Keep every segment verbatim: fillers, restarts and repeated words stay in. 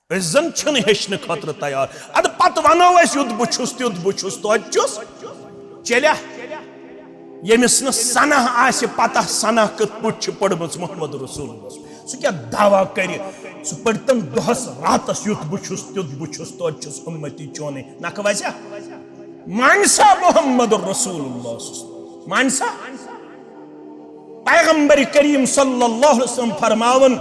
أسۍ زن چھِنہٕ ہیٚچھنہٕ خٲطرٕ تیار۔ ادٕ پتہٕ ونو أسۍ، یُتھ بہٕ چھُس، تیُتھ بہٕ چھُس، توتہِ چھُس۔ چلیا، ییٚمِس نہٕ سنہ آسہِ پتہ، سنہ کِتھ پٲٹھۍ چھِ پٔرمٕژ محمد رسول اللہ، سُہ کیٛاہ دعویٰ کرِ؟ سُہ پٔرۍتن دۄہس راتس، یُتھ بہٕ چھُس، تیُتھ بہٕ چھُس، توتہِ چھُس اُمتی چونٕے۔ نکھٕ وسیا؟ مانہِ سا محمد رسول اللہ، مانہِ سا؟ پیغمبر کریم صلی اللہ علیہ وسلم فرماون،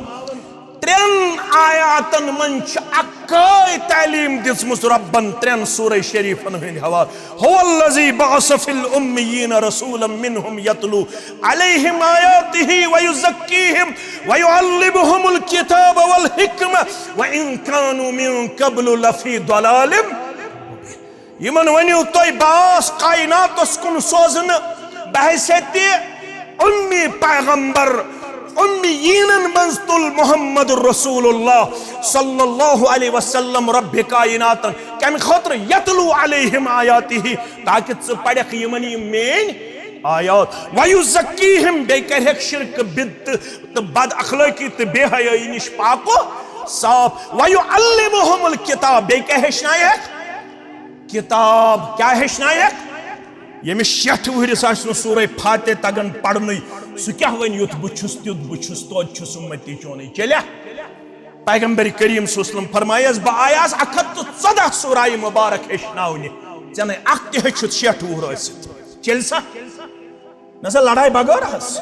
ترٛٮ۪ن آیاتن منٛز چھِ اکٲے تعلیٖم دِژمٕژ رۄبن ترٛٮ۪ن سورہ شریفن ہٕنٛدۍ حوالہٕ۔ هو الذی بعث فی الامیین رسولا منہم یتلو علیہم آیاتہ ویزکیہم ویعلمہم الکتاب والحکمہ وان کانوا من قبل لفی ضلال۔ یِمن ؤنِو تُہۍ، بہٕ آس کائناتس کُن سوزنہٕ بحیثیت امی پیغمبر، امیینن منٛز تُل محمد رسول اللہ صلی اللہ علیہ وسلم رب کائناتن۔ کمہِ خٲطرٕ؟ یتلو علیہم آیاتہ، تاکہ ژٕ پرکھ یِمن یِم میٲنۍ آیات۔ ویزکیہم، بیٚیہِ کرہکھ شرک، بدعت تہٕ بد اخلٲقی تہٕ بے حیٲیی نِش پاک و صاف۔ ویعلمہم الکتاب، بیٚیہِ کیٛاہ ہیٚچھنایکھ؟ کتاب۔ کیٛاہ ہیٚچھنایکھ؟ ییٚمِس شیٹھ وُہرِس آسہِ نہٕ سورہ فاتح تگان پرنُے، سُہ کیٛاہ ونہِ، یُتھ بہٕ چھُس، تیُتھ بہٕ چھُس، توتہِ چھُس اُمتی چونٕے؟ چلیا؟ پیغمبر کریم صلی اللہ علیہ وسلم فرمایس، بہٕ آیاس اکھ ہتھ تہٕ ژۄدہ سورہ مبارک ہیٚچھناونہِ، ژےٚ نے اکھ تہِ ہیٚچھُتھ شیٹھ وُہُر ٲسِتھ۔ چیٚلہِ سا؟ نہ سا، لڑاے بغٲر حظ۔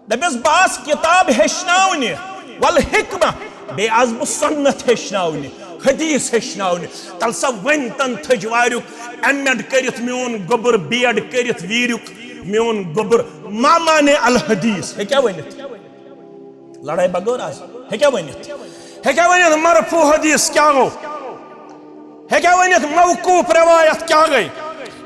دپس، بہٕ آس کتاب ہیٚچھناونہِ، والحکمہ، بیٚیہِ آس بہٕ سنت ہیٚچھناونہِ، حدیث ہیٚچھناونہِ۔ تل سا، وۄنۍ تن تھٔج واریُک ایم ایڈ کٔرِتھ میون گوٚبُر، بی ایڈ کٔرِتھ ویٖریُک میون گوٚبُر، ما معنی الحدیث؟ ہیٚکیٛاہ ؤنِتھ؟ لڑاے بغٲر آز۔ ہیٚکیٛاہ ؤنِتھ؟ ہیٚکیٛاہ ؤنِتھ مرفوع حدیث کیٛاہ گوٚو؟ ہیٚکیٛاہ ؤنِتھ موقوف روایت کیٛاہ گٔے؟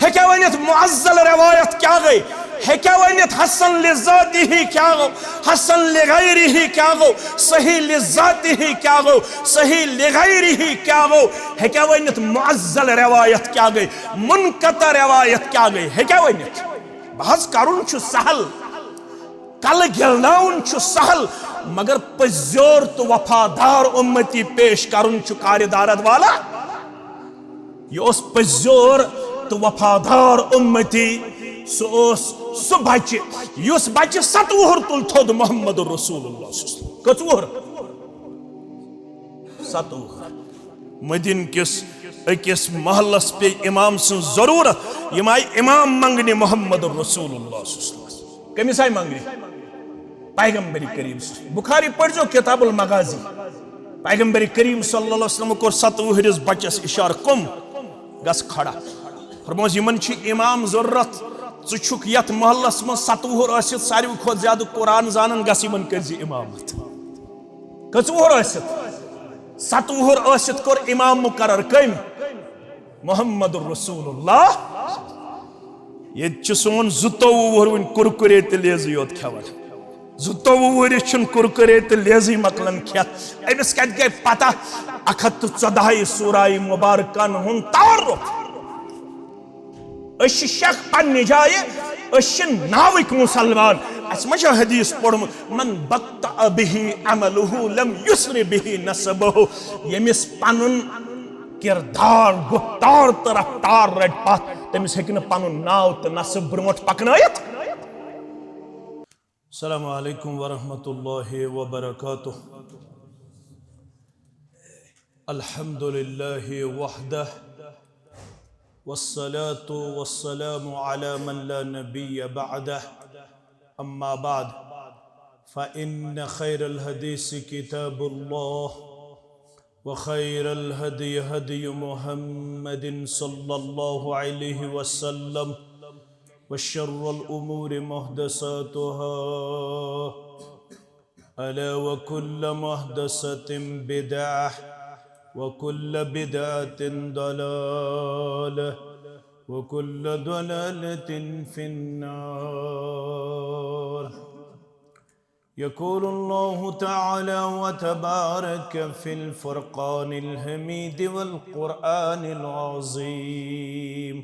ہیٚکیٛاہ ؤنِتھ معزل روایت کیٛاہ گٔے؟ ہیٚکیٛاہ ؤنِتھ حسن لذاته کیٛاہ گوٚو؟ حسن لغیره کیٛاہ گوٚو؟ صحیح لذاته کیٛاہ گوٚو؟ صحیح لغیره کیٛاہ گوٚو؟ ہیٚکیٛاہ ؤنِتھ معزل روایت کیٛاہ گٔے؟ منقطع روایت کیٛاہ گٔے؟ ہیٚکیٛاہ ؤنِتھ؟ بہٕ حظ کرُن چھُ سہل۔ کلہٕ گِلناوُن چھُ سہل، مگر پٔزیور تہٕ وفادار اُمتی پیش کرُن چھُ کارِ دارد والا۔ یہِ اوس پٔزیور تہٕ وفادار اُمتی، سُہ اوس سُہ بچہِ، یُس بچہِ ستہٕ وُہُر تُل تھوٚد محمد رسول اللہ صلی اللہ علیہ وسلم۔ کٔژ وُہُر؟ ستوُہ۔ مدینہ کِس أکِس محلس پیٚیہِ امام سٕنٛز ضروٗرت۔ یِم آیہِ امام منٛگنہِ محمد رسول اللہ صلی اللہ علیہ وسلم۔ کٔمِس آیہِ منٛگنہِ؟ پیغمبر کریم صلی اللہ علیہ وسلم۔ بخاری پٔرۍزیو کتاب المغازی۔ پیغمبر کریم صلی اللہ علیہ وسلم کوٚر ستوُہ وُہرِس بچس اشارٕ، "قم، گژھ کھڑا۔" فرموس، "یِمن چھِ امام ضروٗرت۔ ژٕ چھُکھ یتھ محلس منٛز ستوُہ وُہُر ٲسِتھ ساروی کھۄتہٕ زیادٕ قرآن زانان، گژھ یِمن کٔرۍ زِ امامت۔" کٔژ وُہُر ٲسِتھ؟ ستوُہ وُہُر ٲسِتھ کوٚر امام مقرر۔ کٔمۍ؟ محمد رسول اللہ۔ ییٚتہِ چھُ سون زٕتووُہ وُہُر وُنہِ کُرکُرے تہٕ لیزٕے یوت کھٮ۪وان۔ زٕتووُہ وُہرِس چھُنہٕ کُرکُرے تہٕ لیزٕے مۄکلان کھٮ۪تھ۔ أمِس کتہِ گٔے پتہ اکھ ہتھ تہٕ ژۄدہے سورہ مبارکن ہُنٛد تعارف؟ أسۍ چھِ شک پننہِ جایہِ، أسۍ چھِ ناوٕکۍ مُسلمان۔ اَسہِ ما چھُ حدیث پوٚرمُت، "من بطأ به عمله لم یسر به نسبه"، ییٚمِس پنُن کردار، گفتار تہٕ رفتار رٹہِ پتھ، تٔمِس ہیٚکہِ نہٕ پنُن ناو تہٕ نسب برونٛٹھ پکنٲیِتھ۔ السلام علیکم ورحمۃ اللہ وبرکاتہ۔ الحمد لله وحده، والصلاة والسلام على من لا نبي بعده، أما بعد، فإن خير الحديث كتاب الله، وخير الهدي هدي محمد صلى الله عليه وسلم، وشر الأمور محدثاتها، ألا وكل محدثة بدعة، وكل بدعة ضلالة، وكل ضلالة في النار. يقول الله تعالى وتبارك في الفرقان الحميد والقرآن العظيم،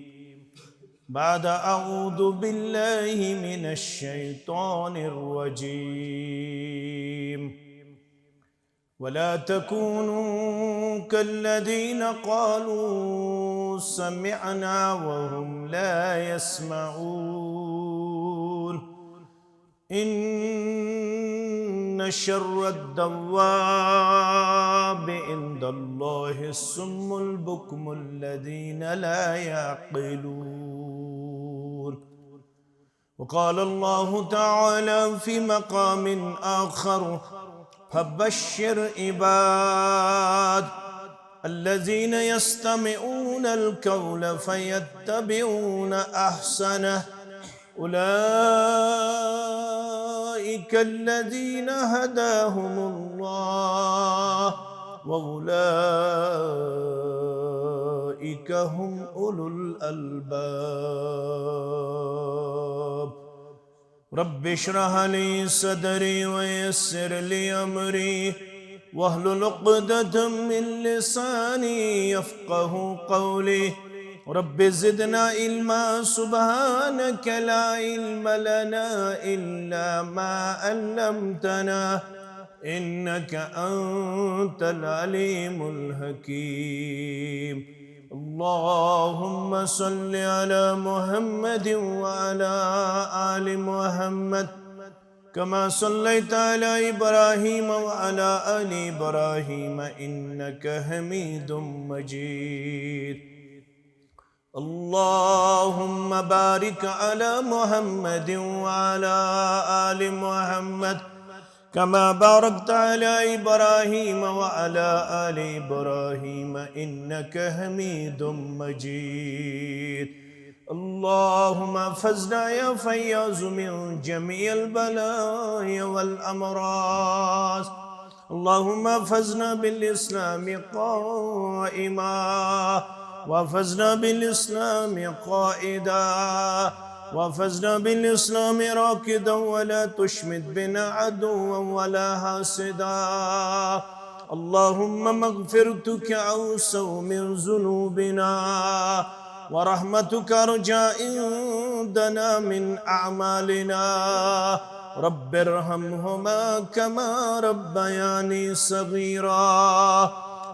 بعد أعوذ بالله من الشيطان الرجيم، ولا تكونوا كالذين قالوا سمعنا وهم لا يسمعون. إن شر الدواب عند الله الصم البكم الذين لا يعقلون. وقال الله تعالى في مقام آخر: فبشر عباد الذين يستمعون القول فيتبعون أحسنه، أولئك الذين هداهم الله وأولئك هم أولو الألباب. رب اشرح لي صدري ويسر لي أمري واحلل عقدة من لساني يفقه قولي. رب زدنا علما، سبحانك لا علم لنا إلا ما علمتنا إنك أنت العليم الحكيم. اللهم صل على محمد وعلى آل محمد كما صليت على إبراهيم وعلى آل إبراهيم إنك حميد مجيد. اللهم بارك على محمد وعلى آل محمد كما باركت على إبراهيم وعلى آل إبراهيم إنك حميد مجيد. اللهم احفظنا يا فياض من جميع البلايا والأمراض. اللهم احفظنا بالإسلام قائما، واحفظنا بالإسلام قائدا، واحفظنا بالإسلام راكدا، ولا تشمت بنا عدوا ولا حاسدا. اللهم مغفرتك أوسع من ذنوبنا، ورحمتك أرجى عندنا من أعمالنا. رب ارحمهما كما ربياني صغيرا.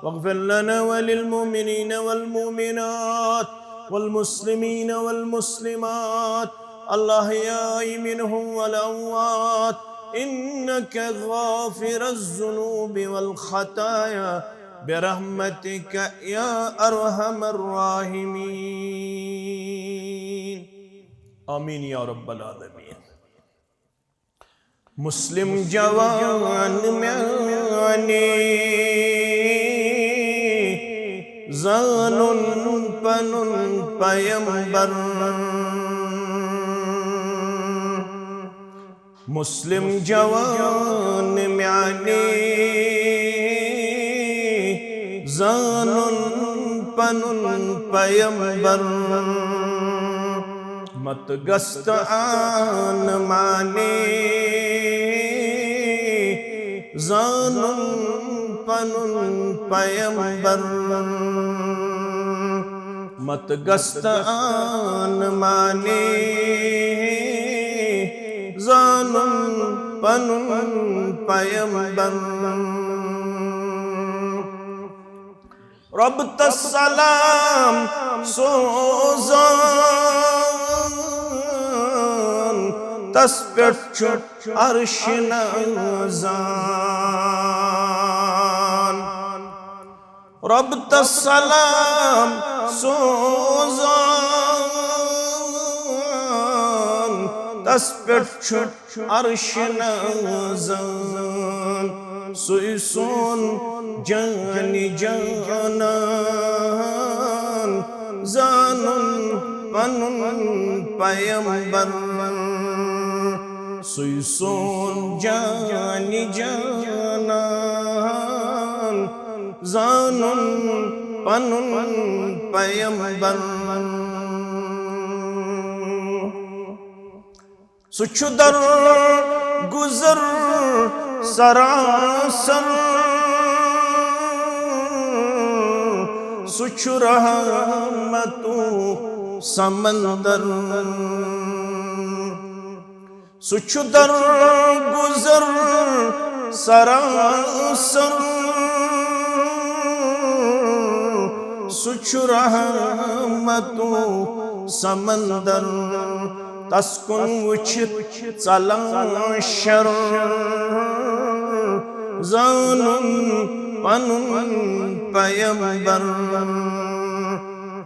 واغفر لنا وللمؤمنين والمؤمنات والمسلمين والمسلمات الأحياء منهم والأموات إنك غافر الذنوب والخطايا برحمتك يا أرحم الراحمين. آمين يا رب العالمين. مسلم جوان میانی، زانُن پنُن پیمبر۔ مسلم جوان میانی، زانُن پنُن پیمبر۔ مت گست آن مانی، زانُن پنُن پیمبر۔ مت گست آن مانی، زانُن پنُن پیمبر۔ رب تس سلام سوزان، تس پٮ۪ٹھ چھُ عرش نازان۔ رب تس سلام سوزان، تس پٮ۪ٹھ چھُ عرش نازان۔ سُے سون جان جانان، زانُن پنُن پیمبر۔ سُے سون جان جانان، زانُن پنُن پیمبر۔ سُہ چھُ در گُزر سراسر، سُہ چھُ رحمتُک سمندر۔ سُہ چھُ در گُزر سراسر، سُہ چھُ رحمتو سمندر، تس کُن وٕچھِتھ ژلان شر۔ زانُن پنُن پیمبر،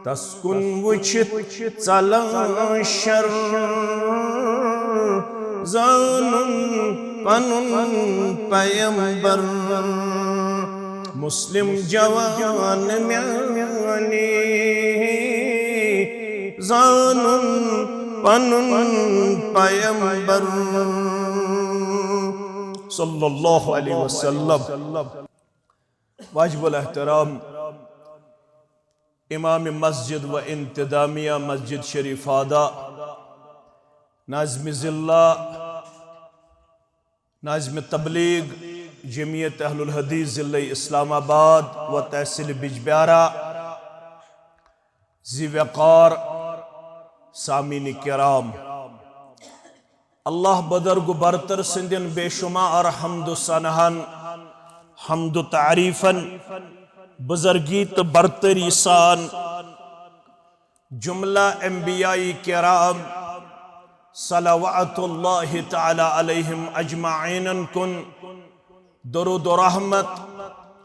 تس کُن وٕچھِتھ ژلان شر۔ زانُن پنُن پیمبر، مسلم جوان میانہِ، زانُن پنُن پیمبر۔ صلی اللہ علیہ وسلم۔ واجب الاحترام امام مسجد و انتظامیہ مسجد شریف آدہ، ناظم ضلع، ناظم تبلیغ، جمعیت اہل الحدیث ضلع اسلام آباد و تحصیل بجبیارہ، ذی وقار، سامعین کرام، اللہ بزرگ برتر سندین بے شمار حمد و ثناہن، حمد و تعریفن، بزرگی تہٕ برتری سان جملہ انبیاء کرام صلوات اللہ تعالی علیہم اجمعین کن درود و رحمت،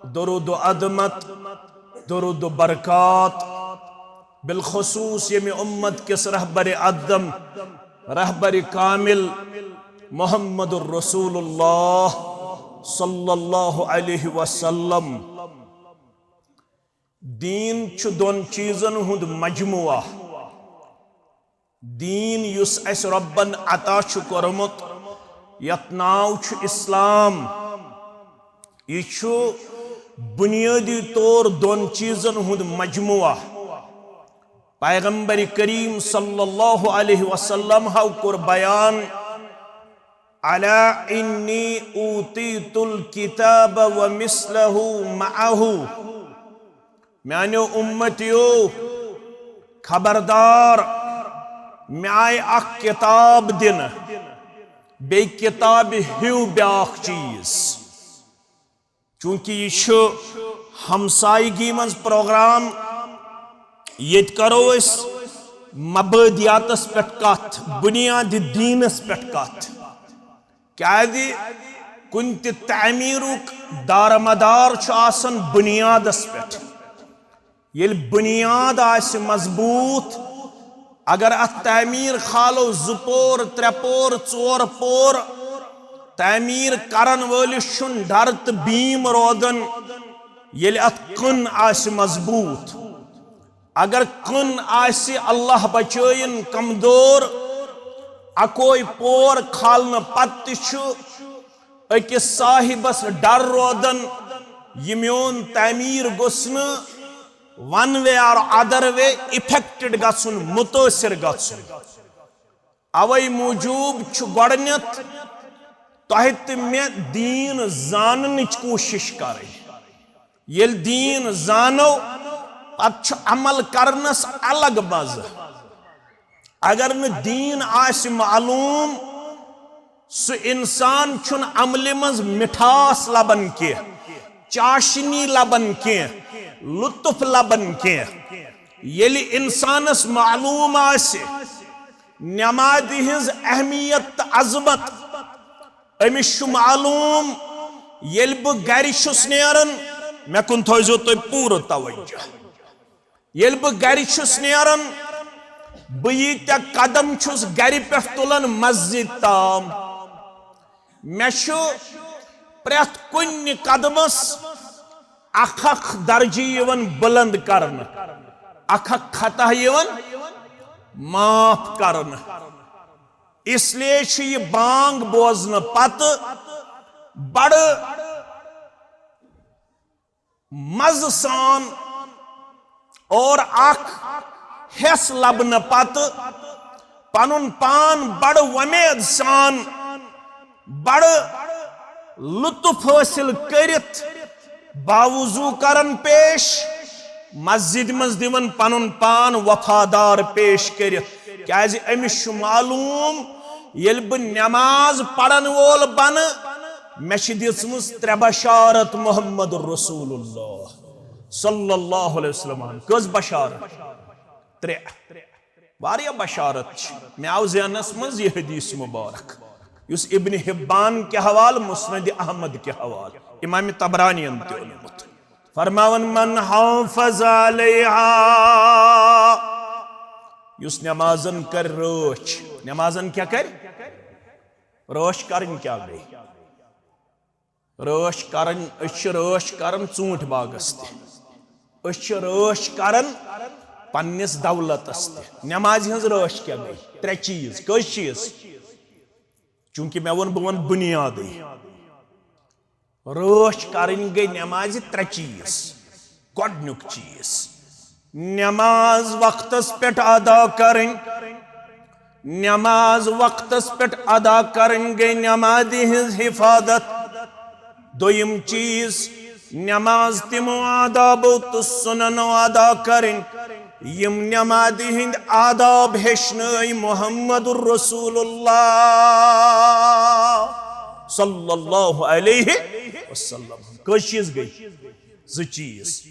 درود و عظمت، درود و برکات، بالخصوص ییٚمہِ امت کِس رہبر اعظم، رہبر کامل محمد الرسول اللہ صلی اللہ علیہ وسلم۔ دین چھُ دۄن چیٖزن ہُنٛد مجموعہ۔ دین یُس اسہِ رۄبن عطا چھُ کوٚرمُت، یتھ ناو چھُ اسلام، یہِ چھُ بنیٲدی طور دۄن چیٖزن ہُنٛد مجموعہ۔ پیغمبر کریم صلی اللہ علیہ وسلم ہو کوٚر بیان، الا انی اوتیت الکتاب ومثلہ معہ۔ میانیو امتیو، خبردار، مےٚ آیہِ اکھ کتاب دِنہٕ، بیٚیہِ کتابہِ ہیوٗ بیٛاکھ چیٖز۔ چونکہ یہِ چھُ ہمسایگی منٛز پروگرام، ییٚتہِ کرو أسۍ مبادیاتس پٮ۪ٹھ کتھ، بنیاد دینس پٮ۪ٹھ کتھ۔ کیازِ کُنہِ تہِ تعمیٖرُک دارمدار چھُ آسان بُنیادس پٮ۪ٹھ۔ ییٚلہِ بُنیاد آسہِ مضبوٗط، اگر اتھ تعمیٖر کھالو زٕ پور، ترٛےٚ پور، ژور پور، تعمیٖر کرن وٲلِس چھُنہٕ ڈر تہٕ بیٖم روزان، ییٚلہِ اتھ کٕن آسہِ مضبوٗط۔ اگر کٕن آسہِ، اللہ بچٲیِن، کمزور، اکوے پور کھالنہٕ پتہٕ تہِ چھُ أکِس صاحبس ڈر روزان، یہِ میون تعمیٖر گوٚژھ نہٕ one way or other way affected گژھُن، مُتٲثِر گژھُن۔ اوے موٗجوٗب چھُ گۄڈٕنیتھ تۄہہِ تہٕ مےٚ دیٖن زاننٕچ کوٗشِش کرٕنۍ۔ ییٚلہِ دیٖن زانو، پتہٕ چھُ عمل کرنس الگ مزٕ۔ اگر نہٕ دیٖن آسہِ معلوٗم، سُہ انسان چھُنہٕ عملہِ منٛز مِٹھاس لبان کینٛہہ، چاشنی لبان کینٛہہ، لطف لبان کینٛہہ۔ ییٚلہِ انسانس معلوٗم آسہِ نمازِ ہٕنٛز اہمیت تہٕ عظمت، أمِس چھُ معلوٗم، ییٚلہِ بہٕ گرِ چھُس نیران، مےٚ کُن تھٲوزیو تُہۍ پوٗرٕ توجہ۔ ییٚلہِ بہٕ گرِ چھُس نیران، بہٕ ییٖتیٛاہ قدم چھُس گرِ پٮ۪ٹھ تُلان مسجد تام، مےٚ چھُ پرٛٮ۪تھ کُنہِ قدمس اکھ اکھ درجہٕ یِوان بُلند کرنہٕ، اکھ اکھ خطا یِوان معاف کرنہٕ۔ اس لیے چھُ یہِ بانگ بوزنہٕ پتہٕ بڑٕ مزٕ سان اور اکھ حصہٕ لبنہٕ پتہٕ پنُن پان بڑٕ وۄمید سان، بڑٕ لطف حٲصِل کٔرِتھ باوضوٗ کران پیش، مسجد منٛز دِوان پنُن پان وفادار پیش کٔرِتھ، کیازِ أمِس چھُ معلوٗم، ییٚلہِ بہٕ نماز پرن وول بنہٕ، مےٚ چھِ دِژمٕژ ترٛےٚ بشارت محمد رسول اللہ۔ صلی اللہ علیہ وسلم۔ کٔژ بشارت؟ ترٛےٚ۔ واریاہ بشارت چھِ۔ مےٚ آو ذہنس منٛز یہِ حدیث مبارک، یُس ابن حبان کہِ حوالہٕ، مسند احمد کہِ حوالہٕ، امام طبرانین تہِ اوٚنمُت۔ فرماوان، من حافظ علیہا، یُس نمازن کرِ رٲچھ۔ نمازن کیٛاہ کرِ؟ رٲچھ کرٕنۍ کیٛاہ گٔے؟ رٲچھ کرٕنۍ، أسۍ چھِ رٲچھ کران ژوٗنٛٹھۍ باغس تہِ، أسۍ چھِ رٲچھ کران پننِس دولتس تہِ۔ نمازِ ہٕنٛز رٲچھ کیٛاہ گٔے؟ ترٛےٚ چیٖز۔ کٔژ چیٖز؟ چوٗنٛکہِ مےٚ ووٚن، بہٕ وَنہٕ بُنیادٕے۔ رٲچھ کرٕنۍ گٔے نمازِ ترٛےٚ چیٖز۔ گۄڈٕنیُک چیٖز، نماز وقتس پٮ۪ٹھ ادا کرٕنۍ۔ نماز وقتس پٮ۪ٹھ ادا کرٕنۍ گٔے نمازِ ہٕنٛز حفاظت۔ دوٚیِم چیٖز، نماز تِمو آدابو تہٕ سُننو ادا کرٕنۍ، یِم نمازِ ہٕنٛدۍ آداب ہیٚچھنٲے محمد رسول اللہ صلی اللہ علیہ وسلم۔ کٔژ چیٖز گٔے؟ زٕ چیٖز۔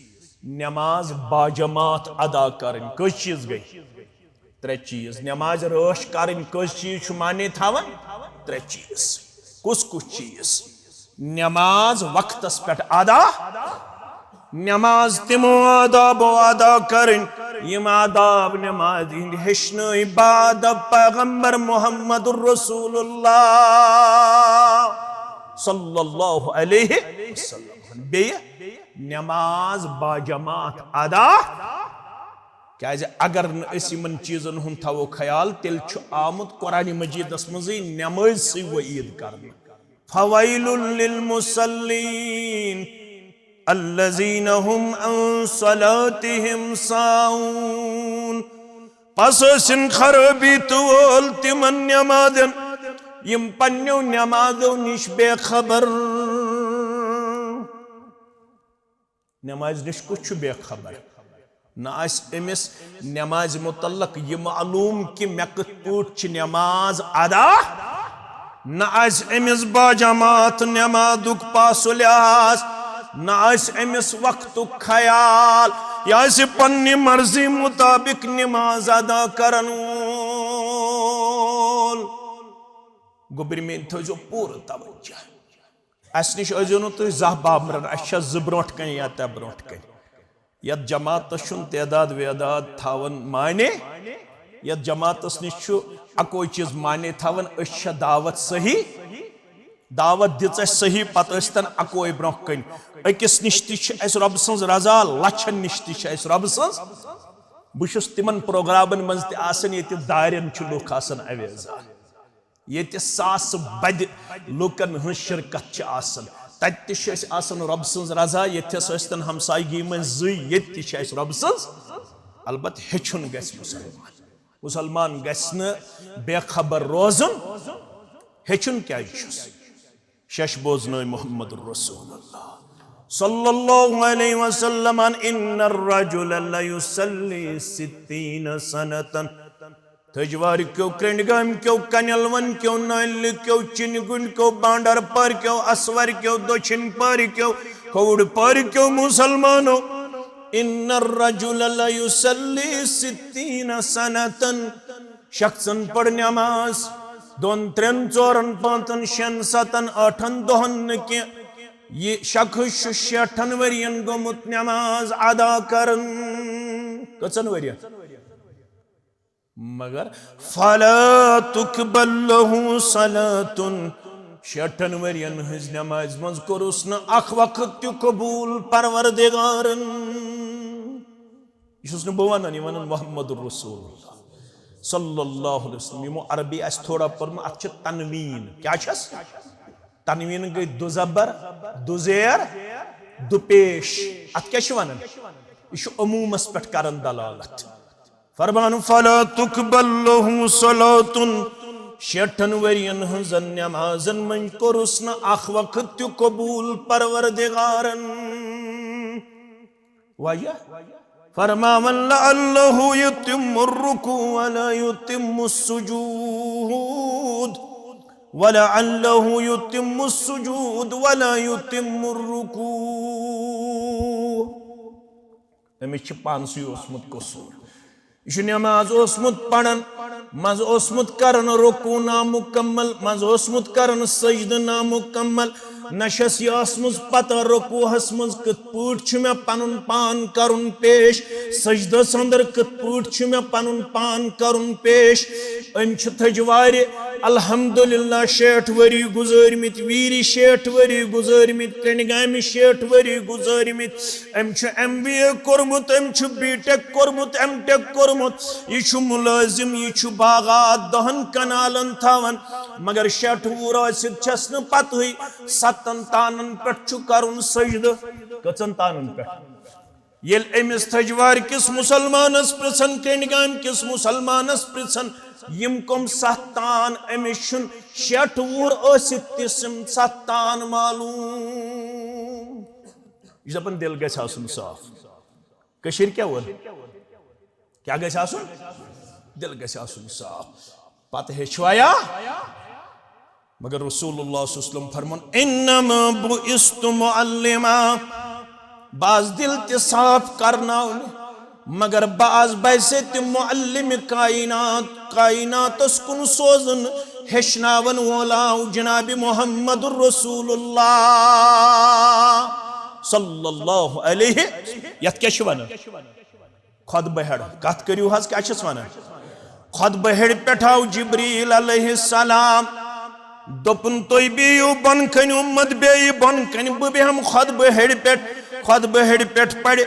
نماز باجماعت ادا کرٕنۍ۔ کٔژ چیٖز گٔے؟ ترٛےٚ چیٖز۔ نمازِ رٲچھ کرٕنۍ کٔژ چیٖز چھُ معنی تھاوان؟ ترٛےٚ چیٖز۔ کُس کُس چیٖز؟ نماز وقتس پٮ۪ٹھ ادا، نماز تِمو آدابو ادا کرٕنۍ، یِم آداب نمازِ ہٕنٛدۍ ہیٚچھنٲے بعد پیغمبر محمد رسول اللہ صلی اللہ علیہ وسلم۔ بیٚیہِ نماز باجماعت ادا، کیازِ اگر نہٕ أسۍ یِمن چیٖزن ہُنٛد تھاوو خیال، تیٚلہِ چھُ آمُت قرآن مجیدس منٛزٕے نمٲزۍ سٕے وعید کرنہٕ۔ فویل للمصلین الذین هم عن صلاتهم ساہون۔ پس ٲسِن خرٲبی تہٕ وٲل تِمن نمازن، یِم پننیو نمازو نِش بے خبر۔ نمازِ نِش کُس چھُ بے خبر؟ نہ آسہِ أمِس نمازِ متعلق یہِ معلوم کہِ مےٚ کِتھ پٲٹھۍ چھِ نماز ادا، نہ آسہِ أمِس باجماعت نمازُک پاس و لحاظ، نہ آسہِ أمِس وقتُک خیال، یہِ آسہِ پننہِ مرضی مطابق نماز ادا کرن وول۔ گوٚبرۍ میٲنۍ، تھٲیزیو پوٗرٕ توجہ۔ اسہِ نِش ٲسۍزیو نہٕ تُہۍ زانٛہہ بابرن، اسہِ چھےٚ زٕ برونٛٹھ کنہِ یا ترٛےٚ برونٛٹھ کنہِ۔ یتھ جماعتس چھُنہٕ تعداد ویداد تھاوان معنی، یتھ جماعتس نِش چھُ اکوے چیٖز معنی تھاوان، أسۍ چھےٚ دعوت صحیح، دعوت دِژ اسہِ صحیح، پتہٕ ٲسۍ تن اکوے برونٛہہ کنہِ۔ أکِس نِش تہِ چھِ اسہِ رۄبہٕ سٕنٛز رضا، لچھن نِش تہِ چھِ اسہِ رۄبہٕ سٕنٛز۔ بہٕ چھُس تِمن پروگرامن منٛز تہِ آسان، ییٚتہِ دارٮ۪ن چھِ لُکھ آسان اویزان۔ ییٚتہِ ساسہٕ بدِ لوٗکن ہٕنٛز شرکت چھِ آسان۔ تتہِ تہِ چھِ أسۍ آسان رۄب سٕنٛز رضا، ییٚتہِ ہسا ٲسۍ تن ہمسایگی منٛز زٕے، ییٚتہِ تہِ چھِ اَسہِ رۄب سٕنٛز۔ البتہٕ ہیٚچھُن گژھِ مُسلمان۔ مُسلمان گژھِ نہٕ بے خبر روزُن۔ ہیٚچھُن کیٛازِ چھُس؟ شش بوزنٲے محمد رسول اللہ صلی اللہ علیہ وسلم، ان الرجل لیصلی ستین سنتن۔ تھجوار کیو، کرنڈگام کیو، کنیلون کیو، نالہِ کیو، چنگن کیو، بانڈار پار کیو، اسور کیو، دچھن پار کیو، کھوڑ پار کیو مسلمانو، ان الرجل لیصلی ستین سنتن۔ شخصن پٔر نماز دۄن، ترٛٮ۪ن، ژورن، پانٛژن، شٮ۪ن، ستن، ٲٹھن دۄہن نہٕ کینٛہہ۔ یہِ شخص چھُ شیٹھن ؤرین گوٚمُت نماز ادا کران۔ کٔژن ؤرین؟ مگر فلا تقبل له صلاة۔ شیٹھن ؤرین ہٕنٛز نمازِ منٛز کوٚرُس نہٕ اکھ وقت تہِ قبول پروردگارن۔ یہِ چھُس نہٕ بہٕ ونان، یہِ ونان محمد رسول اللہ صلی اللہ علیہ وسلم۔ یِمو عربی آسہِ تھوڑا پٔرمٕژ، اتھ چھِ تنوین۔ کیٛاہ چھس؟ تنوین گٔے دُ زبر، دُ زیر، دُ پیش۔ اتھ کیٛاہ چھِ ونان؟ یہِ چھُ عمومس پٮ۪ٹھ کران دلالت۔ فرمان، فلا تقبل له صلاة۔ شیٹھن ؤرین ہٕنٛزن نمازن منٛز کوٚرُس نہٕ اکھ وقت تہِ قبول پروردگارن۔ وجہ؟ فرماون، لعله يتم الركوع ولا يتم السجود، ولعله يتم السجود ولا يتم الركوع۔ أمِس چھِ پانسٕے اوسمُت قصوٗر۔ یہِ چھُ نٮ۪ماز اوسمُت پران، منٛزٕ اوسمُت کران رکوع نامُکمل، منٛزٕ اوسمُت کران سجدٕ نامُکمل۔ نہ چھس یہِ ٲسمٕژ پتہ رکوعس منٛز کِتھ پٲٹھۍ چھُ مےٚ پنُن پان کرُن پیش، سجدس اندر کِتھ پٲٹھۍ چھُ مےٚ پنُن پان کرُن پیش۔ أمۍ چھِ تھٔج وارِ الحمدللہ شیٹھ ؤری گُزٲرمٕتۍ، ویٖرِ شیٹھ ؤری گُزٲرمٕتۍ، کنڈگامہِ شیٹھ ؤری گُزٲرمٕتۍ۔ أمۍ چھُ ایم بی اے کوٚرمُت، أمۍ چھُ بی ٹیک کوٚرمُت، ایم ٹیک کوٚرمُت۔ یہِ چھُ مُلٲزِم، یہِ چھُ باغات دَہَن کنالَن تھاوان، مگر شیٹھ وُہُر ٲسِتھ چھَس نہٕ پَتہٕے سَتَن تانَن پٮ۪ٹھ چھُ کَرُن سجدٕ۔ کٔژَن تانَن پٮ۪ٹھ؟ ییٚلہِ أمِس تھجوار کِس مُسلمانَس پرٛژھن، کٔنڈۍ گامہِ کِس مُسلمانَس پرٛژھن، یِم کٕم سَتھ تان، أمِس چھُنہٕ شیٹھ وُہُر ٲسِتھ تہِ تِم سَتھ تان معلوٗم۔ یہِ چھُ دَپان، دِل گژھِ آسُن صاف۔ کٔشیٖرِ کیٛاہ ووٚن؟ کیٛاہ گژھِ آسُن؟ دِل گژھِ آسُن صاف۔ پتہٕ ہیٚچھوایا؟ مگر رسول اللہ صلی اللہ علیہ وسلم فرمون، "انما بعثت معلما"، بہٕ آس دِل تہِ صاف کرناونہِ، مگر بہٕ آس بحیثیت معلم کائنات، کائناتس کُن سوزُن، ہیٚچھناون وول آو جناب محمد رسول اللہ صلی اللہ علیہ۔ یتھ کیٛاہ چھِ ونان؟ خطبہ ہیٚڑ۔ کتھ کٔرِو حظ، کیٛاہ چھِس ونان؟ خطبہ ہیٚڑِ پٮ۪ٹھ آو جبریل علیہ السلام۔ دوٚپُن، "تُہۍ بِہِو بۄن کَنہِ، اُمت بیٚیہِ بۄن کَنہِ، بہٕ بیٚہمہٕ خطبہ ہیٚڑِ پٮ۪ٹھ۔" خطبہ ہیٚڑِ پٮ۪ٹھ پَرِ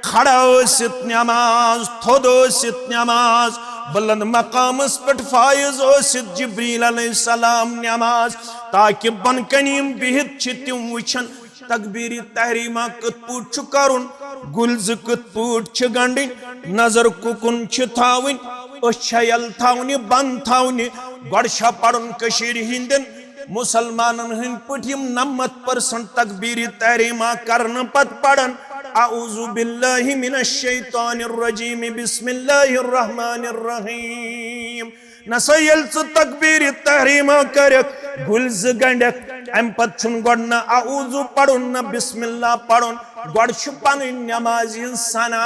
کھڑا ٲسِتھ نٮ۪ماز، تھوٚد ٲسِتھ نٮ۪ماز، بُلند مقامس پٮ۪ٹھ فائز ٲسِتھ جبریل علیہ السلام نٮ۪ماز، تاکہ بۄن کَنہِ یِم بِہِتھ چھِ تِم وٕچھن۔ تکبیرِ تحریمہ کِتھ پٲٹھۍ چھُ کرُن، گُلۍ زٕ کِتھ پٲٹھۍ چھِ گنڈٕنۍ، نظر کُکُن چھِ تھاوٕنۍ، أچھ چھا یَلہٕ تھاونہِ، بنٛد تھاونہِ، گۄڈٕ چھا پرُن کٔشیٖرِ ہٕنٛدٮ۪ن مُسلمانن ہٕنٛدۍ پٲٹھۍ یِم نَمَتھ percent تکبیرِ تحریمہ کرنہٕ پتہٕ پرن، اعوذ باللہ من الشیطان الرجیم، بسم اللہ الرحمن الرحیم۔ نسا ییٚلہِ ژٕ تکبیرِ تحریمہ کٔرِتھ گُلۍ زٕ گنڈکھ، امہِ پتہٕ چھُنہٕ گۄڈٕ نہ اعوذ پرُن نہ بسم اللہ پرُن، گۄڈٕ چھُ پنٕنۍ نمازِ ہٕنٛز ثنا۔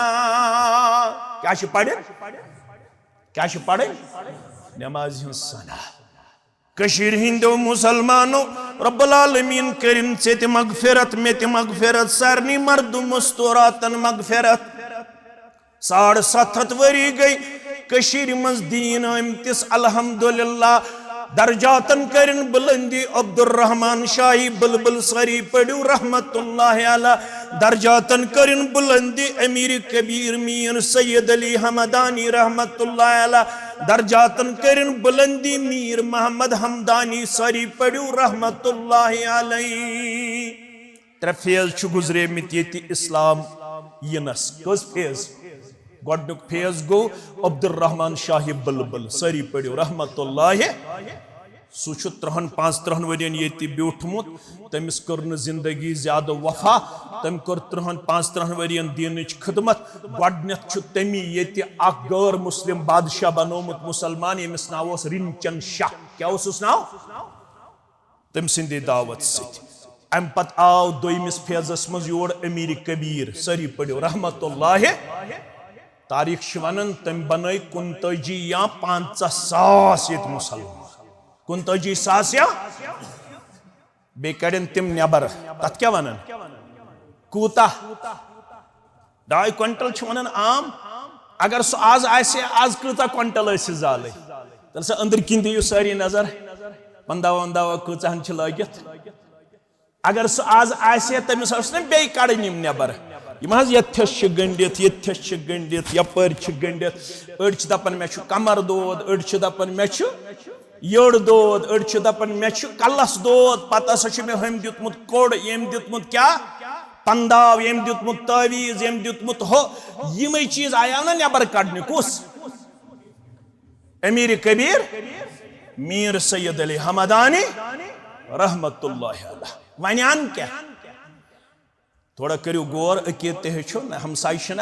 کیٛاہ چھِ پرٕنۍ؟ کیٛاہ چھِ پرٕنۍ؟ نمازِ ہٕنٛز ثنا۔ کٔشیٖرِ ہٕنٛدیو مُسلمانو، رب العالمین کٔرِن ژےٚ تہِ مغفرت، مےٚ تہِ مغفرت، سارنٕے مردٕ مستوراتن مغفرت۔ ساڑ ستھ ہتھ ؤری گٔے کٔشیٖرِ منٛز دیٖن آمتِس، الحمدللہ۔ درجاتن کٔرِن بُلندی عبدالرحمان شاہی بلبل، سٲری پٔرِو رحمت اللہ علیہ۔ درجاتن کٔرِن بُلندی امیر کبیر میر سید علی حمدانی رحمت اللہ علیہ۔ درجاتن کٔرِن بُلندی میر محمد حمدانی، سٲری پٔرِو رحمت اللہ علیہ۔ ترٛےٚ phase چھِ گُزریمٕتۍ ییٚتہِ اسلام یِنس۔ کٔژ phase؟ گۄڈٕنیُک phase گوٚو عبدالرحمان شاہ بلبل، سٲری پٔرِو رحمت اللہ۔ سُہ چھُ ترٛہَن پانٛژترٛہَن ؤرین ییٚتہِ بیوٗٹھمُت۔ تٔمِس کٔر نہٕ زندگی زیادٕ وفا۔ تٔمۍ کٔر ترٛہَن پانٛژترٛہَن ؤرین دیٖنٕچ خدمت۔ گۄڈٕنیتھ چھُ تٔمی ییٚتہِ اکھ غٲر مسلم بادشاہ بنوومُت مُسلمان، ییٚمِس ناو اوس رِنچن شاہ۔ کیٛاہ اوسُس ناو؟ تٔمۍ سٕنٛدِ دعوت سۭتۍ۔ اَمہِ پتہٕ آو دوٚیمِس phaseس منٛز یور امیر کبیر، سٲری پٔرِو رحمت اللہ۔ تاریخ چھِ ونان، تٔمۍ بنٲے کُنتٲجی یا پنٛژاہ ساس ییٚتہِ مُسلمان۔ کُنتٲجی ساس یا؟ بیٚیہِ کڑن تِم نٮ۪بر۔ تتھ کیٛاہ ونان؟ کوٗتاہ؟ ڈاے کوینٹل چھِ ونان عام۔ اگر سُہ آز آسہِ، آز کۭژاہ کوینٹل ٲسۍ زالٕے؟ تیٚلہِ سا أنٛدٕرۍ کِنۍ دِیِو سٲری نظر، پنٛداہ وَنٛداہ کۭژاہن چھِ لٲگِتھ۔ اگر سُہ آز آسہِ ہے، تٔمِس ٲس نہٕ بیٚیہِ کڑٕنۍ یِم نٮ۪بر۔ یِم حظ ییٚتھٮ۪س چھِ گٔنڈِتھ، ییٚتھٮ۪س چھِ گٔنڈِتھ، یپٲرۍ چھِ گٔنڈِتھ۔ أڑۍ چھِ دپان، "مےٚ چھُ کمر دود"، أڑۍ چھِ دپان، "مےٚ چھُ یٔڑ دود"، أڑۍ چھِ دپان، "مےٚ چھُ کلس دود"۔ پتہٕ ہسا چھُ مےٚ ہُمۍ دیُتمُت کوٚڑ، ییٚمۍ دیُتمُت کیٛاہ؟ پنداو، ییٚمۍ دیُتمُت تعویٖذ، ییٚمۍ دیُتمُت ہُہ۔ یِمے چیٖز آیاو نہ نٮ۪بر کڑنہِ۔ کُس؟ امیر کبیر میر سید علی حمدانی رحمت اللہ علیہ۔ وۄنۍ ان کیٛاہ؟ تھوڑا کٔرِو غور، عقیٖدٕ تہِ ہیٚچھِو نہ، ہمسایہِ چھِنہ،